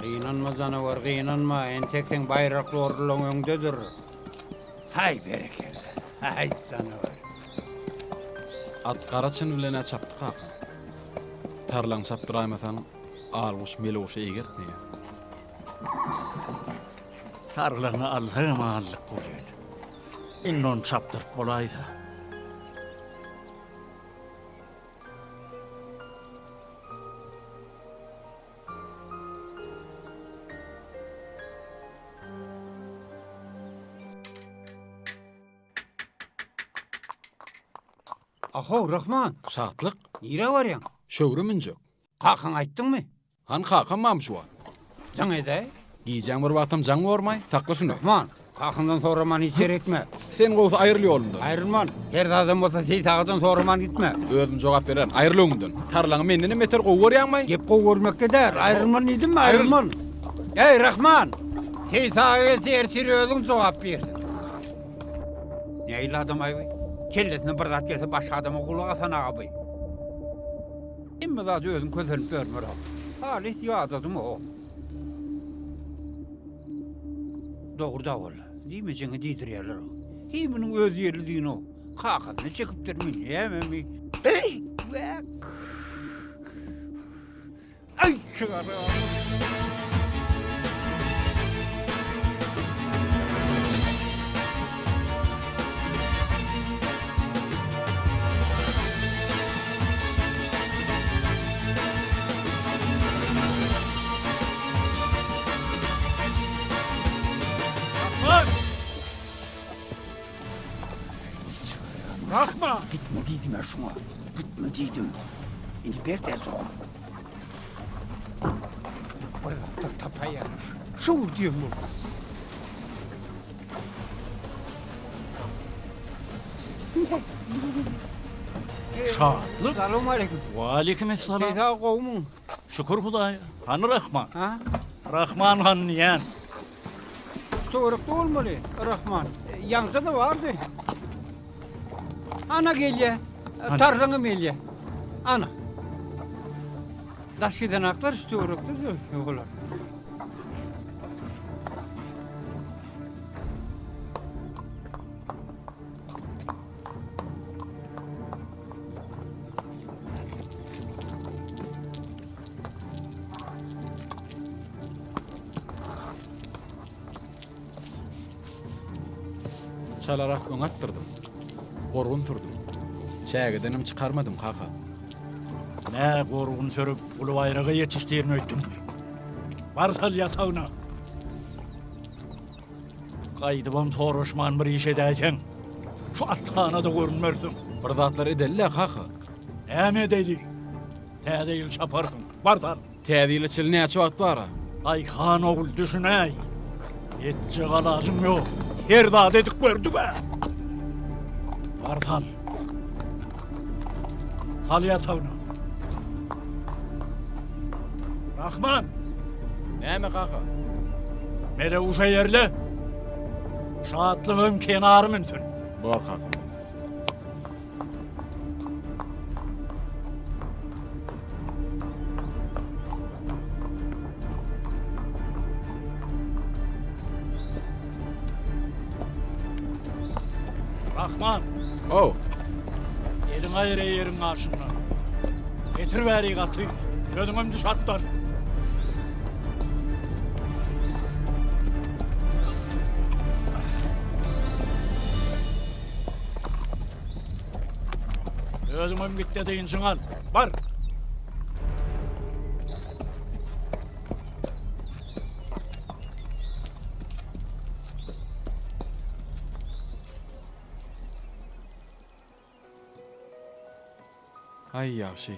Gynanma janawar, gynanma, entek seň baýrakly orunlaň öňdedir. Haý berekella. Haý janawar. At gara çyn bilen-ä çapdy kaka. Tarlaň çapdyraýmasaň, alguş melguşa eýgertmeýär. Tarlaňy alsaňam aldyk welin, indi ony çapdyryp bolaýsa. Ahow, Rahman! Şatlyk! Nirä barýaň? Şöwre münjek. Kakaňa aýtdyňmy? Hany kakam barmy şu wagt? Jaň edäý. Gijäň bir wagtam jaň bormaý, sakla şuny. Rahman, Kakyňdan soraman hiç ýere gitme. Sen gowsy aýryl ýolumdan. Aýrylman. Her zadam bolsa Seýit agadan soraman gitme. Özüm jogap bererin. Aýryl öňümden. Tarlaňy mendenem beter gowy görýäňmaý? Gep gowy görmekde däl. Aýrylman diýdimmi, aýrylman. Eý, Rahman! Seýit aga gelse ertir özüň jogap bersin. Nähili adam-aý bu? Kellesine bir zat gelse başga adama gulak asan-aga bu. Hemme zady özüň kösenip ýörme-ow. Halys ýadadym-ow. Dogry-da walla. Diýmejeňi diýdirýärler-ow. Heý, munuň öz ýerlidigini-ow. Kakasyna çekipdirmi, nämemi? Eý, wäk! Aý, çygaram! Rahman! Rahman! Gitme diýdim-ä şuňa. Gitme diýdim. Indi ber-dä jogap. Bir zatlar tapaýaryn. Şu diýen boldy. Şatlyk. Salowmaleýkim. Waleýkim essalam. Seýis aga gowumyň? Şükür Hudaýa. Hany Rahman? Ha? Rahman hany diýýän. Şu töwerekde bolmaly, Rahman. Ýaňja-da bardy. Ana gelýä. Tarlaňam gelýä. Ana. Daş gidenaklar şu töwerekde olar. Çalarak öňe atdyrdym. Gorgun sürdüm. Çägedenem çykarmadym, kaka. Nä gorgun sürüp, uly baýraga ýetişdirin öýtdüňmi? Bar sal ýatagyna. Gaýdybam soraşman bir iş edäýseň, şu athanada görünmersiň. Bir zatlar edeli-le, kaka. Näme edeli? Täze ýyl çaparsyň. Bar sal. Täze ýyla çenli näçe wagt bar-a? Aý, han ogul, düşünäý. Etjek alajyň ýok. Her zady edip gördük-ä. Bar sal. Sal ýatagyna. Rahman! Näme, kaka? Meleguş eýerle. Şatlygym kenary münsün. Bor, kaka. Rahman! Ow! Eliňi aýyr eýeriň gaşyndan. Getir bäri gaty. Özüňem düş atdan. Özüňem git-de dynjyňy al. Bar! Aý, ýagşy.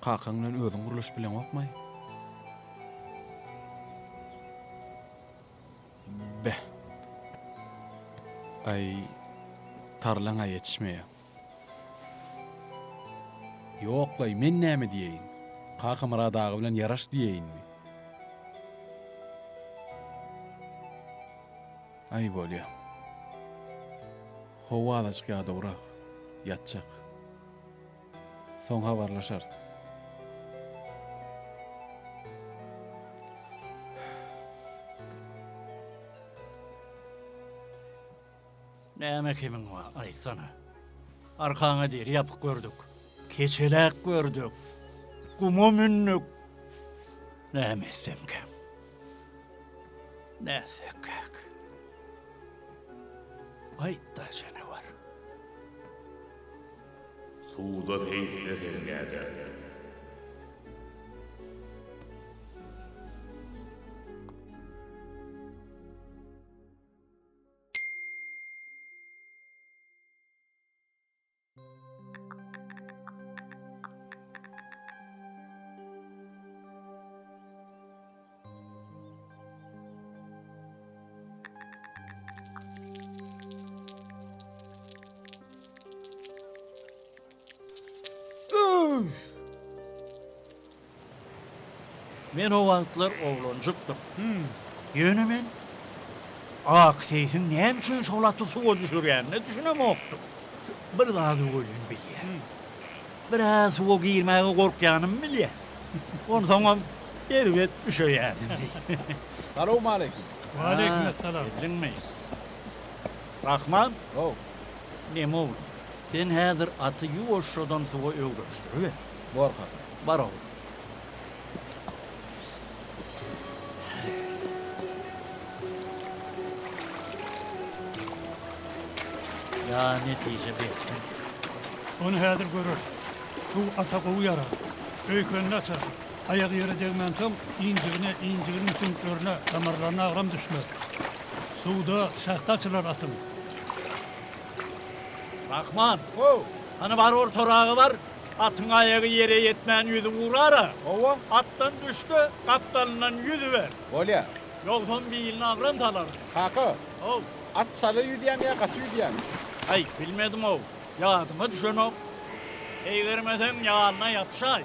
Kakaň bilen özüň gürleşip bileňokmaý? Beh. Aý, tarlaň-a ýetişmeýä. Ýok-laý, men näme diýeýin? Kakamyrat aga bilen ýaraş diýeýinmi? Aý, bolýa. Howa azajyk ýadawrak. Ýatjak. Soň habarlaşarys. Näme kemiň bar, aýtsana. Arkaňa deri ýapyk gördük. Keçeläk gördük. Guma mündük. Näme etsemkäm? Nätsekkäk? Aýt-da, janawar. Suwda seýisleseň nädersiň? Men o wagtlar oglanjykdym. Ýöne men Ak seýsiň näme üçin şol aty suwa düşürýänine düşünemokdym. Bir zady welin bilýän. Bir-ä suwa girmäge gorkýanymy bilýän. Onsoňam erbet üşeýänimi. Salowmaleýkim. Waleýkim essalam. Geldiňmi? Rahman? How. Neme oglum, sen häzir aty ýuwaşjadan suwa öwrenişdiriber. Bor kaka. Bar oglum. Ýa netije bersin. Ony häzir göreris. Suw ata gowy ýarar. Öýkenini açar. Aýagy ýere degmänsoň, injigine, injiginiň süňklerine, damarlaryna agram düşmez. Suwda şähdi açylar atyň. Rahman! How! Hany bar ortaraga bar, atyň aýagy ýere ýetmän ýüzüp ugrar-a. Hawa. Atdan düş-de, gapdalyndan ýüzüber. Bolýa. Ýogsam biline agram salaryn. Kaka! How! At çala ýüzýämi ýa gaty ýüzýämi? Aý, bilmedim-ow. Ýadyma düşenok. Eýgermeseň ýanyna ýapyşaý.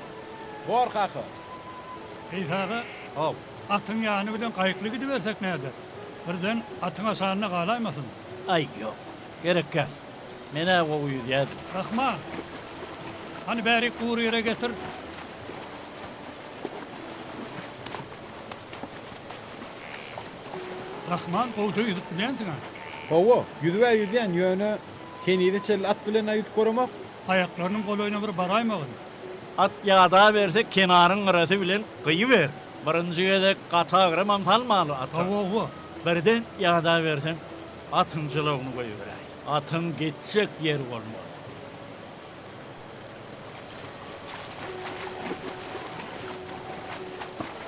Bor, kaka. Seýis aga, How! atyň ýany bilen gaýykly gidibersek näder? Birden atyň aşagynda galaýmasyn. Aý, ýok. Gerek däl. Men-ä gowy ýüzýädim. Rahman! Hany bärik gury ýere getir. Rahman, gowja ýüzüp bilýänsiň-ä? Hawa, ýüzüb-ä ýüzýän, ýöne henize çenli at bilen-ä ýüzüp göremok. Aýaklarynyň golaýyna bir baraýmagyn. At ýadaberse kenaryň gyrasy bilen gyýyber. Birinji gezek gaty agramam salmaly ata. Hawa-hawa. Birden ýadaberseň atyň jylawyny goýberäý. Atyň gitjek ýeri bolmaz.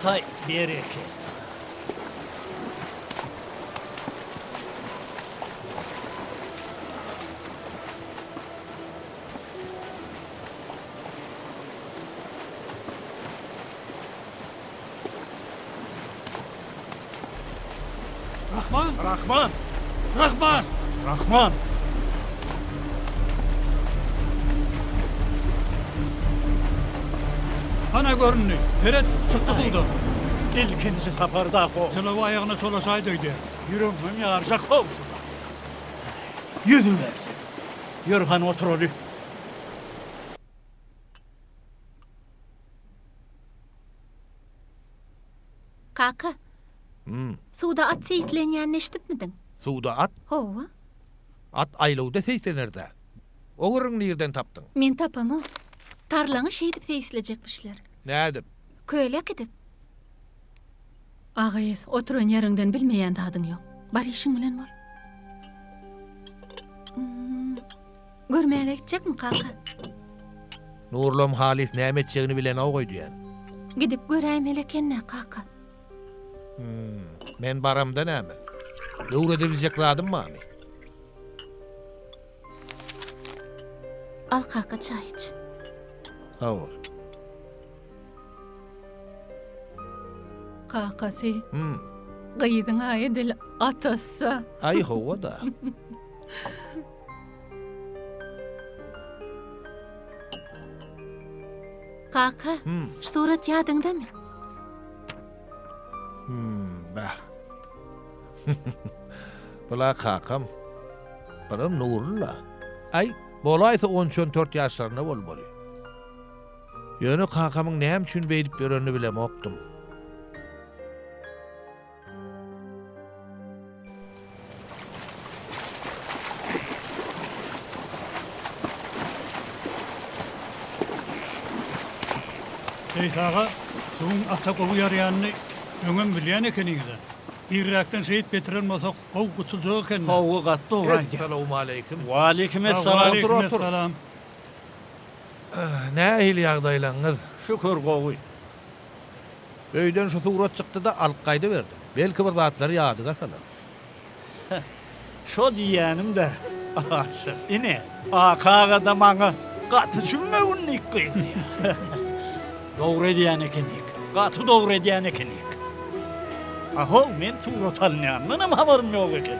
Haý, berekella. Rahman! Rahman! Rahman! Rahman! Hana göründi. Seret, çykdy suwdan. Ilkinji saparda-how. Jylawy aýagyna çolaşaýdy öýdýän. Ýüregimem ýarjak-how şular. Ýüzübersin. Ýör hany oturaly. Kaka. Hum. Suwda at seýislenýänini eşidipmidiň? Suwda at? Hawa. At aýlawda seýislener-dä. O gürrüňi nirden tapdyň? Men tapamok. Tarlaňy şeýdip seýislejekmişler. Nädip? Köle äkidip. A gyz, oturan ýeriňden bilmeýän zadyň ýok. Bar işiň bilen bol. Görmäge gitjekmi, kaka? Nurlam halys näme etjegini bilenok öýdýän. Gidip göräýmeli eken-dä, kaka. Hum, men baramda näme? Öwredibiljek zadym barmy? Al, kaka, çaý iç. Sag bol. Kakasy. Hum. Gyzyň-a edil atasy. Aý, hawa-da. Kaka, şu surat ýadyňdamy? Hmm, bah. Bula kakam. Bulam Nurulla. Aý, bolaýsa on üç-on dört ýaşlarynda bolmaly. Ýöne kakamyň näme üçin beýdip ýörenini bilemokdym. Seýit aga, suwuň ata gowy ýaraýanyny öňem bilýän ekeniňiz-ä. Irräkden şeýdip getiren bolsak, gowy gutuljak eken-dä. Hawa, gaty dogry aýdýaň. Essalawmaleýkim. Waleýkim essalam. Otur, otur. Waleýkim essalam. Nähili ýagdaýlaryňyz? Şükür, gowy. Öýden şu surat çykdy-da, alyp gaýdyberdim. Belki bir zatlary ýadyňa salar. Heh, şo diýýänim-dä, Aşyr. Ine, Aky aga-da maňa gaty çümmegünlik gyzýar. Dogry edýän ekenik, gaty dogry edýän ekenik. A-how, men surat alynýandanam habarym ýok eken.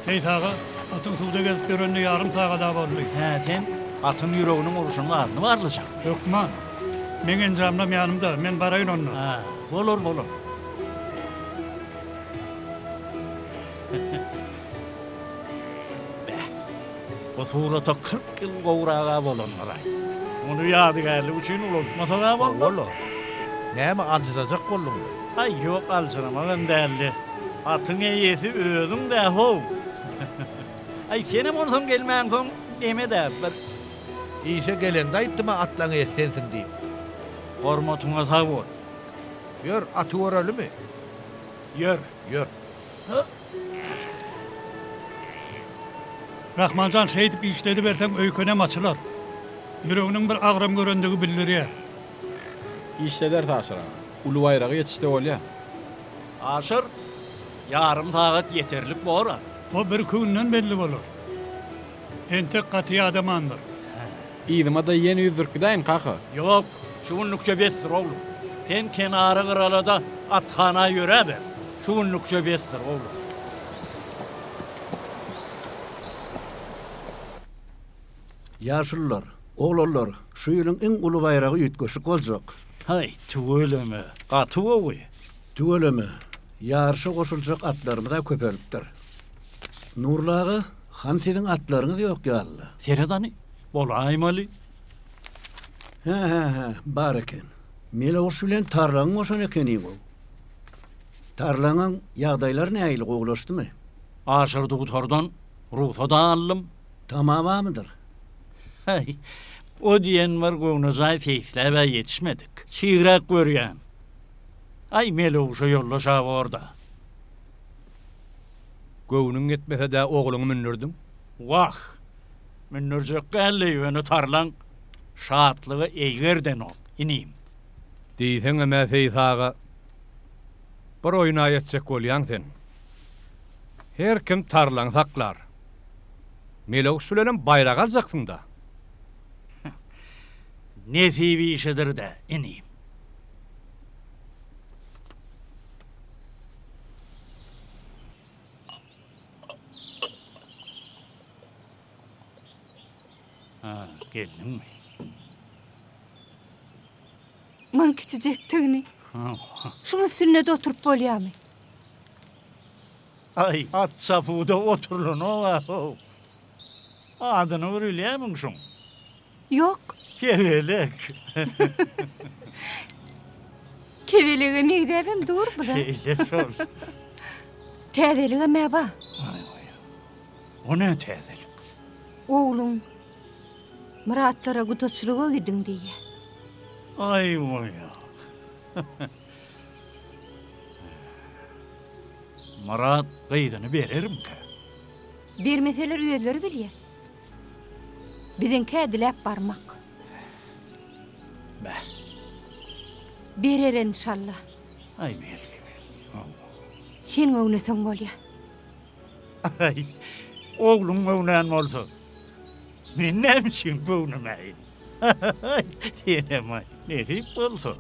Seýit aga, atyň suwda gezip ýörenine ýarym sagad-a boldy. Hä, sen atyň ýüreginiň urşunyň adyny barlajakmy? Hökman. Meň enjamlam ýanymda, men baraýyn onda. Hä, bolar, bolar. Bäh, bu surata 40 ýyl gowraga bolandyr-aý. Muny ýadygärlik üçin ulaltmasak-a bolmaz. Hawa-la. Näme aljyrajak bolduňmy? Aý, ýok, aljyramagam däldi. Atyň eýesi özüň-dä-how. Aý, senem onsoň gelmäňsoň neme-dä, bir. Işe geleňde aýtdym-a atlaň eýesi sensiň diýip. Hormatyňa sag bol. Ýör, aty görelimi? Ýör. Ýör. Rahmanjan şeýdip işlediberseň öýkenem açylar. Ýüreginiň bir agram görendigi bildirýär. Işlederis Aşyr aga. Uly baýraga ýetişse bolýa. Aşyr! Ýarym sagat ýeterlik bor-a. O birki günden belli bolar. Entek gaty ýadamandyr. Yzyma-da ýene ýüzdürip gidäýin, kaka. Ýok, şu günlükçe besdir, oglum. Sen kenara-gyralada athana ýöräber. Şu günlükçe besdir, oglum. Ýaşulular, oglanlar, şu ýylyň iň uly baýragy üýtgeşik boljak. Haý, tüweleme, gaty gowy. Tüweleme, ýaryşa goşuljak atlarymyz-a köpelipdir. Nurly aga, hany siziň atlaryňyz ýok ýaly-la? Seret hany, bolaýmaly. Hä-hä-hä, bar eken. Meleguş bilen Tarlaňy goşan ekeniň-ow. Tarlaňyň ýagdaýlary nähili, gowulaşdymy? Aşyr dugtordan rugsat-a aldym. Tama barmydyr? Häý, o diýen bir göwnejaý seýisläb-ä ýetişmedik. Çigräk görýän. Aý, Meleguşa ýoldaş-a bor-da. Göwnüň ýetmese-dä ogluňy mündürdiň. Wah, mündürjek däl-le, ýöne Tarlan şatlygy eýgerdenok, inim. Diýseňem-ä Seýis aga, bir oýun-a etjek bolýaň sen. Her kim Tarlaňy saklar. Meleguş bilenem baýrak aljaksyň-da. Nesip işidir-dä, inim. Ha, geldiňmi? Muň kiçijekdigini. Şuň üstünde-de oturyp bolýarmy? Aý, at çapuwda oturylanok-a-how. Adyny bir bilýärmiň şuň? Ýok. Kebelek. Kebelege meňzäbem dur bu-da. Şeýle şol. Täzeligem-ä bar. O ne täzelik? Ogluň Myratlara gudaçylyga gidiň diýýär. Aý bolýa. Myrat gyzyny berermikä? Bermeseler özleri bilýär. Biziňkä diläp barmak. Bäh. Berer enşalla. Aý belki belki. Hawa. Sen göwneseň bolýa. Aý, ogluň göwnän bolsa, men näme üçin göwnemäýin? Senem-aý, nesip bolsa.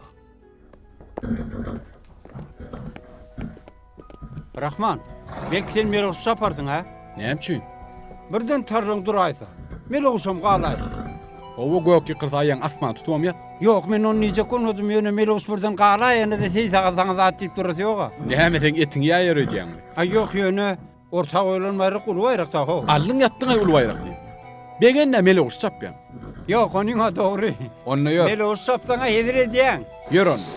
Rahman, belki sen Meloguşy çaparsyň, hä? Näme üçin? Birden tarlaň duraýsa, Meloguşam galaýsa. Hawa, gök ýykylsa aýagyň asmana tutubam ýat. Ýok, men ony diýjek bolmadym, ýöne Meloguş birden galaýanda-da Seýis aga saňa zat diýip durasy ýog-a. Näme, seň etiňi ýaýar öýdýäňmi? Aý, ýok, ýöne orta goýlan baýrak uly baýrak-da, how. Aldyň ýatdyň-aý uly baýrak diýip. Begen-dä, Meloguş çapýaň. Ýok, onyň-a dogry. Onda ýör. Meloguş çapsaň-a hezil edýäň. Ýör onda.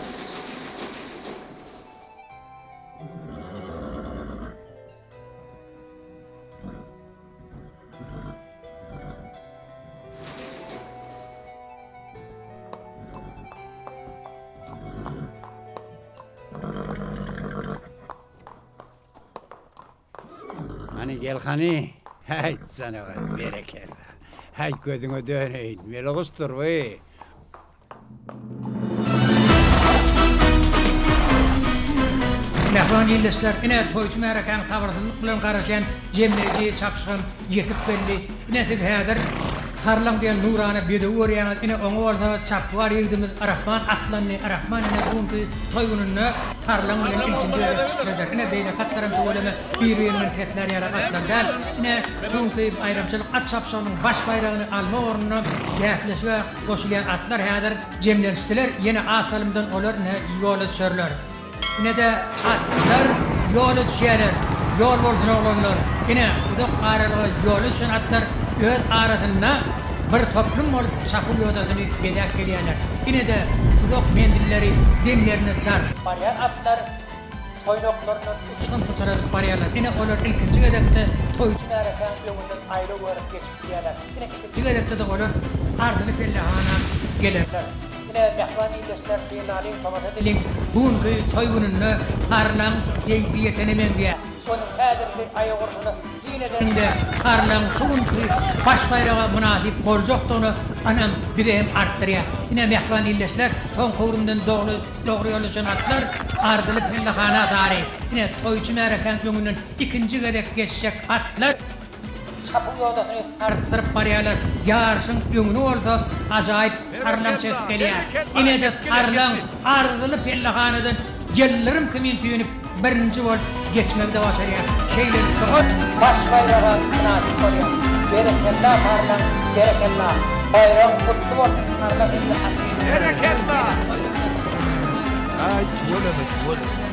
Hany gel hany. Häý janawer, berekella. Häý gözüňe döneýin. Melogusdyr bu. Mähriban ildeşler, ine, toýçy märekäniň sabyrsyzlyk bilen garaşýan jemleýji çapyşygam ýetip geldi. Ine, siz häzir Tarlaň diýen nurana bedewi görýäňiz, ine, oňa bolsa çapyksuwar ýigidimiz Rahman atlandy. Rahman ine, bu günki toý gününde Tarlaň bilen ilkinji gezek çykyş eder. Ine, beýleki atlaram tüweleme bir-birinden peslär ýaly atlar däl. Ine, bu günki baýramçylyk at çapyşygynyň baş baýragyny almak ugrunda bäsleşige Goşulýan atlar häzir jemlenişdiler, ýene az salymdan olar ine ýola düşerler. Ine-de atlar ýola düşýärler. Ýol bolsun oglanlar! Ine, uzak aralyga ýola düşen atlar öz arasynda bir toplum bolup çapuw ýodasyny bezäp gelýärler. Ine-de uzak menzilleri demlerine dartyp barýan atlar toýnaklaryndan uçgun syçradyp barýarlar. Ine, olar ilkinji gezekde toýçy märekäň öňünden aýlaw görüp geçip gidýärler. Ine, ikinji gezekde-de olar arzyly pellehana gelerler. Ine, mähriban ildeşler, synlalyň, tomaşa edeliň, bu günki toý gününde Tarlaň seýsi ýetene meňzeýär. Onuň häzirki aýak urşuna syn edeniňde Tarlaň şu günki baş baýraga mynasyp boljakdygyna ynam bizi hem artdyrýar. Ine, mähriban ildeşler, soňky öwrümden dogry dogry ýola düşen atlar arzyly pellehana sary. Ine, toýçy märekäň öňünden ikinji gezek geçjek atlar. Çapuw ýodasyny sarsdyryp barýarlar. Ýaryşyň öňüni bolsa ajaýyp tarlaň çekip gelýär. Ine-de tarlaň arzyly pellehanadan ýyldyrym kimin süýnüp, birinji bolup geçmegi-de başarýar. Şeýlelikde ol baş baýraga mynasyp bolýar. Berekella tarlaň, berekella! Baýragyň gutly bolsun tarlaň hem-de hakyky Berekella! Aý, tüweleme, tüweleme.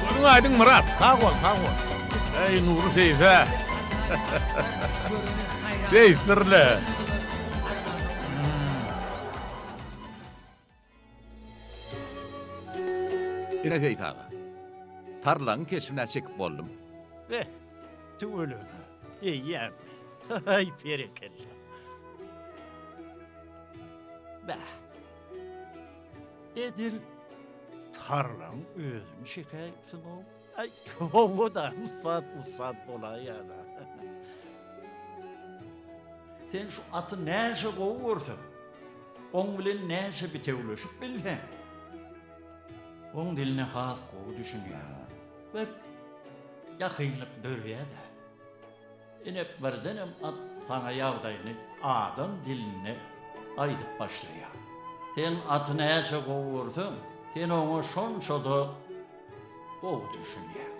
Gözüň aýdyň Myrat. Sag bol, sag bol. Eý Nury seýse. Seýsdirle. Ine Seýit aga. Tarlagyň keşbine çekip boldum. Beh, tüweleme. Eýýämmi? Aý, berekella. Beh. Edil tarlaň özüni çekäýipsiň-ow. Aý, hawa-da, ussat ussat bolaýýa-da. Sen şu aty näçe gowy görseň, oň bilen näçe bitewleşip bilseň, oň diline has gowy düşünýäň. Bir ýakynlyk döreýä-dä. Ine, birdenem at saňa ýagdaýyny adam dilinde aýdyp başlaýar. Sen aty näçe gowy görseň, sen oňa şonça-da gowy düşünýäň.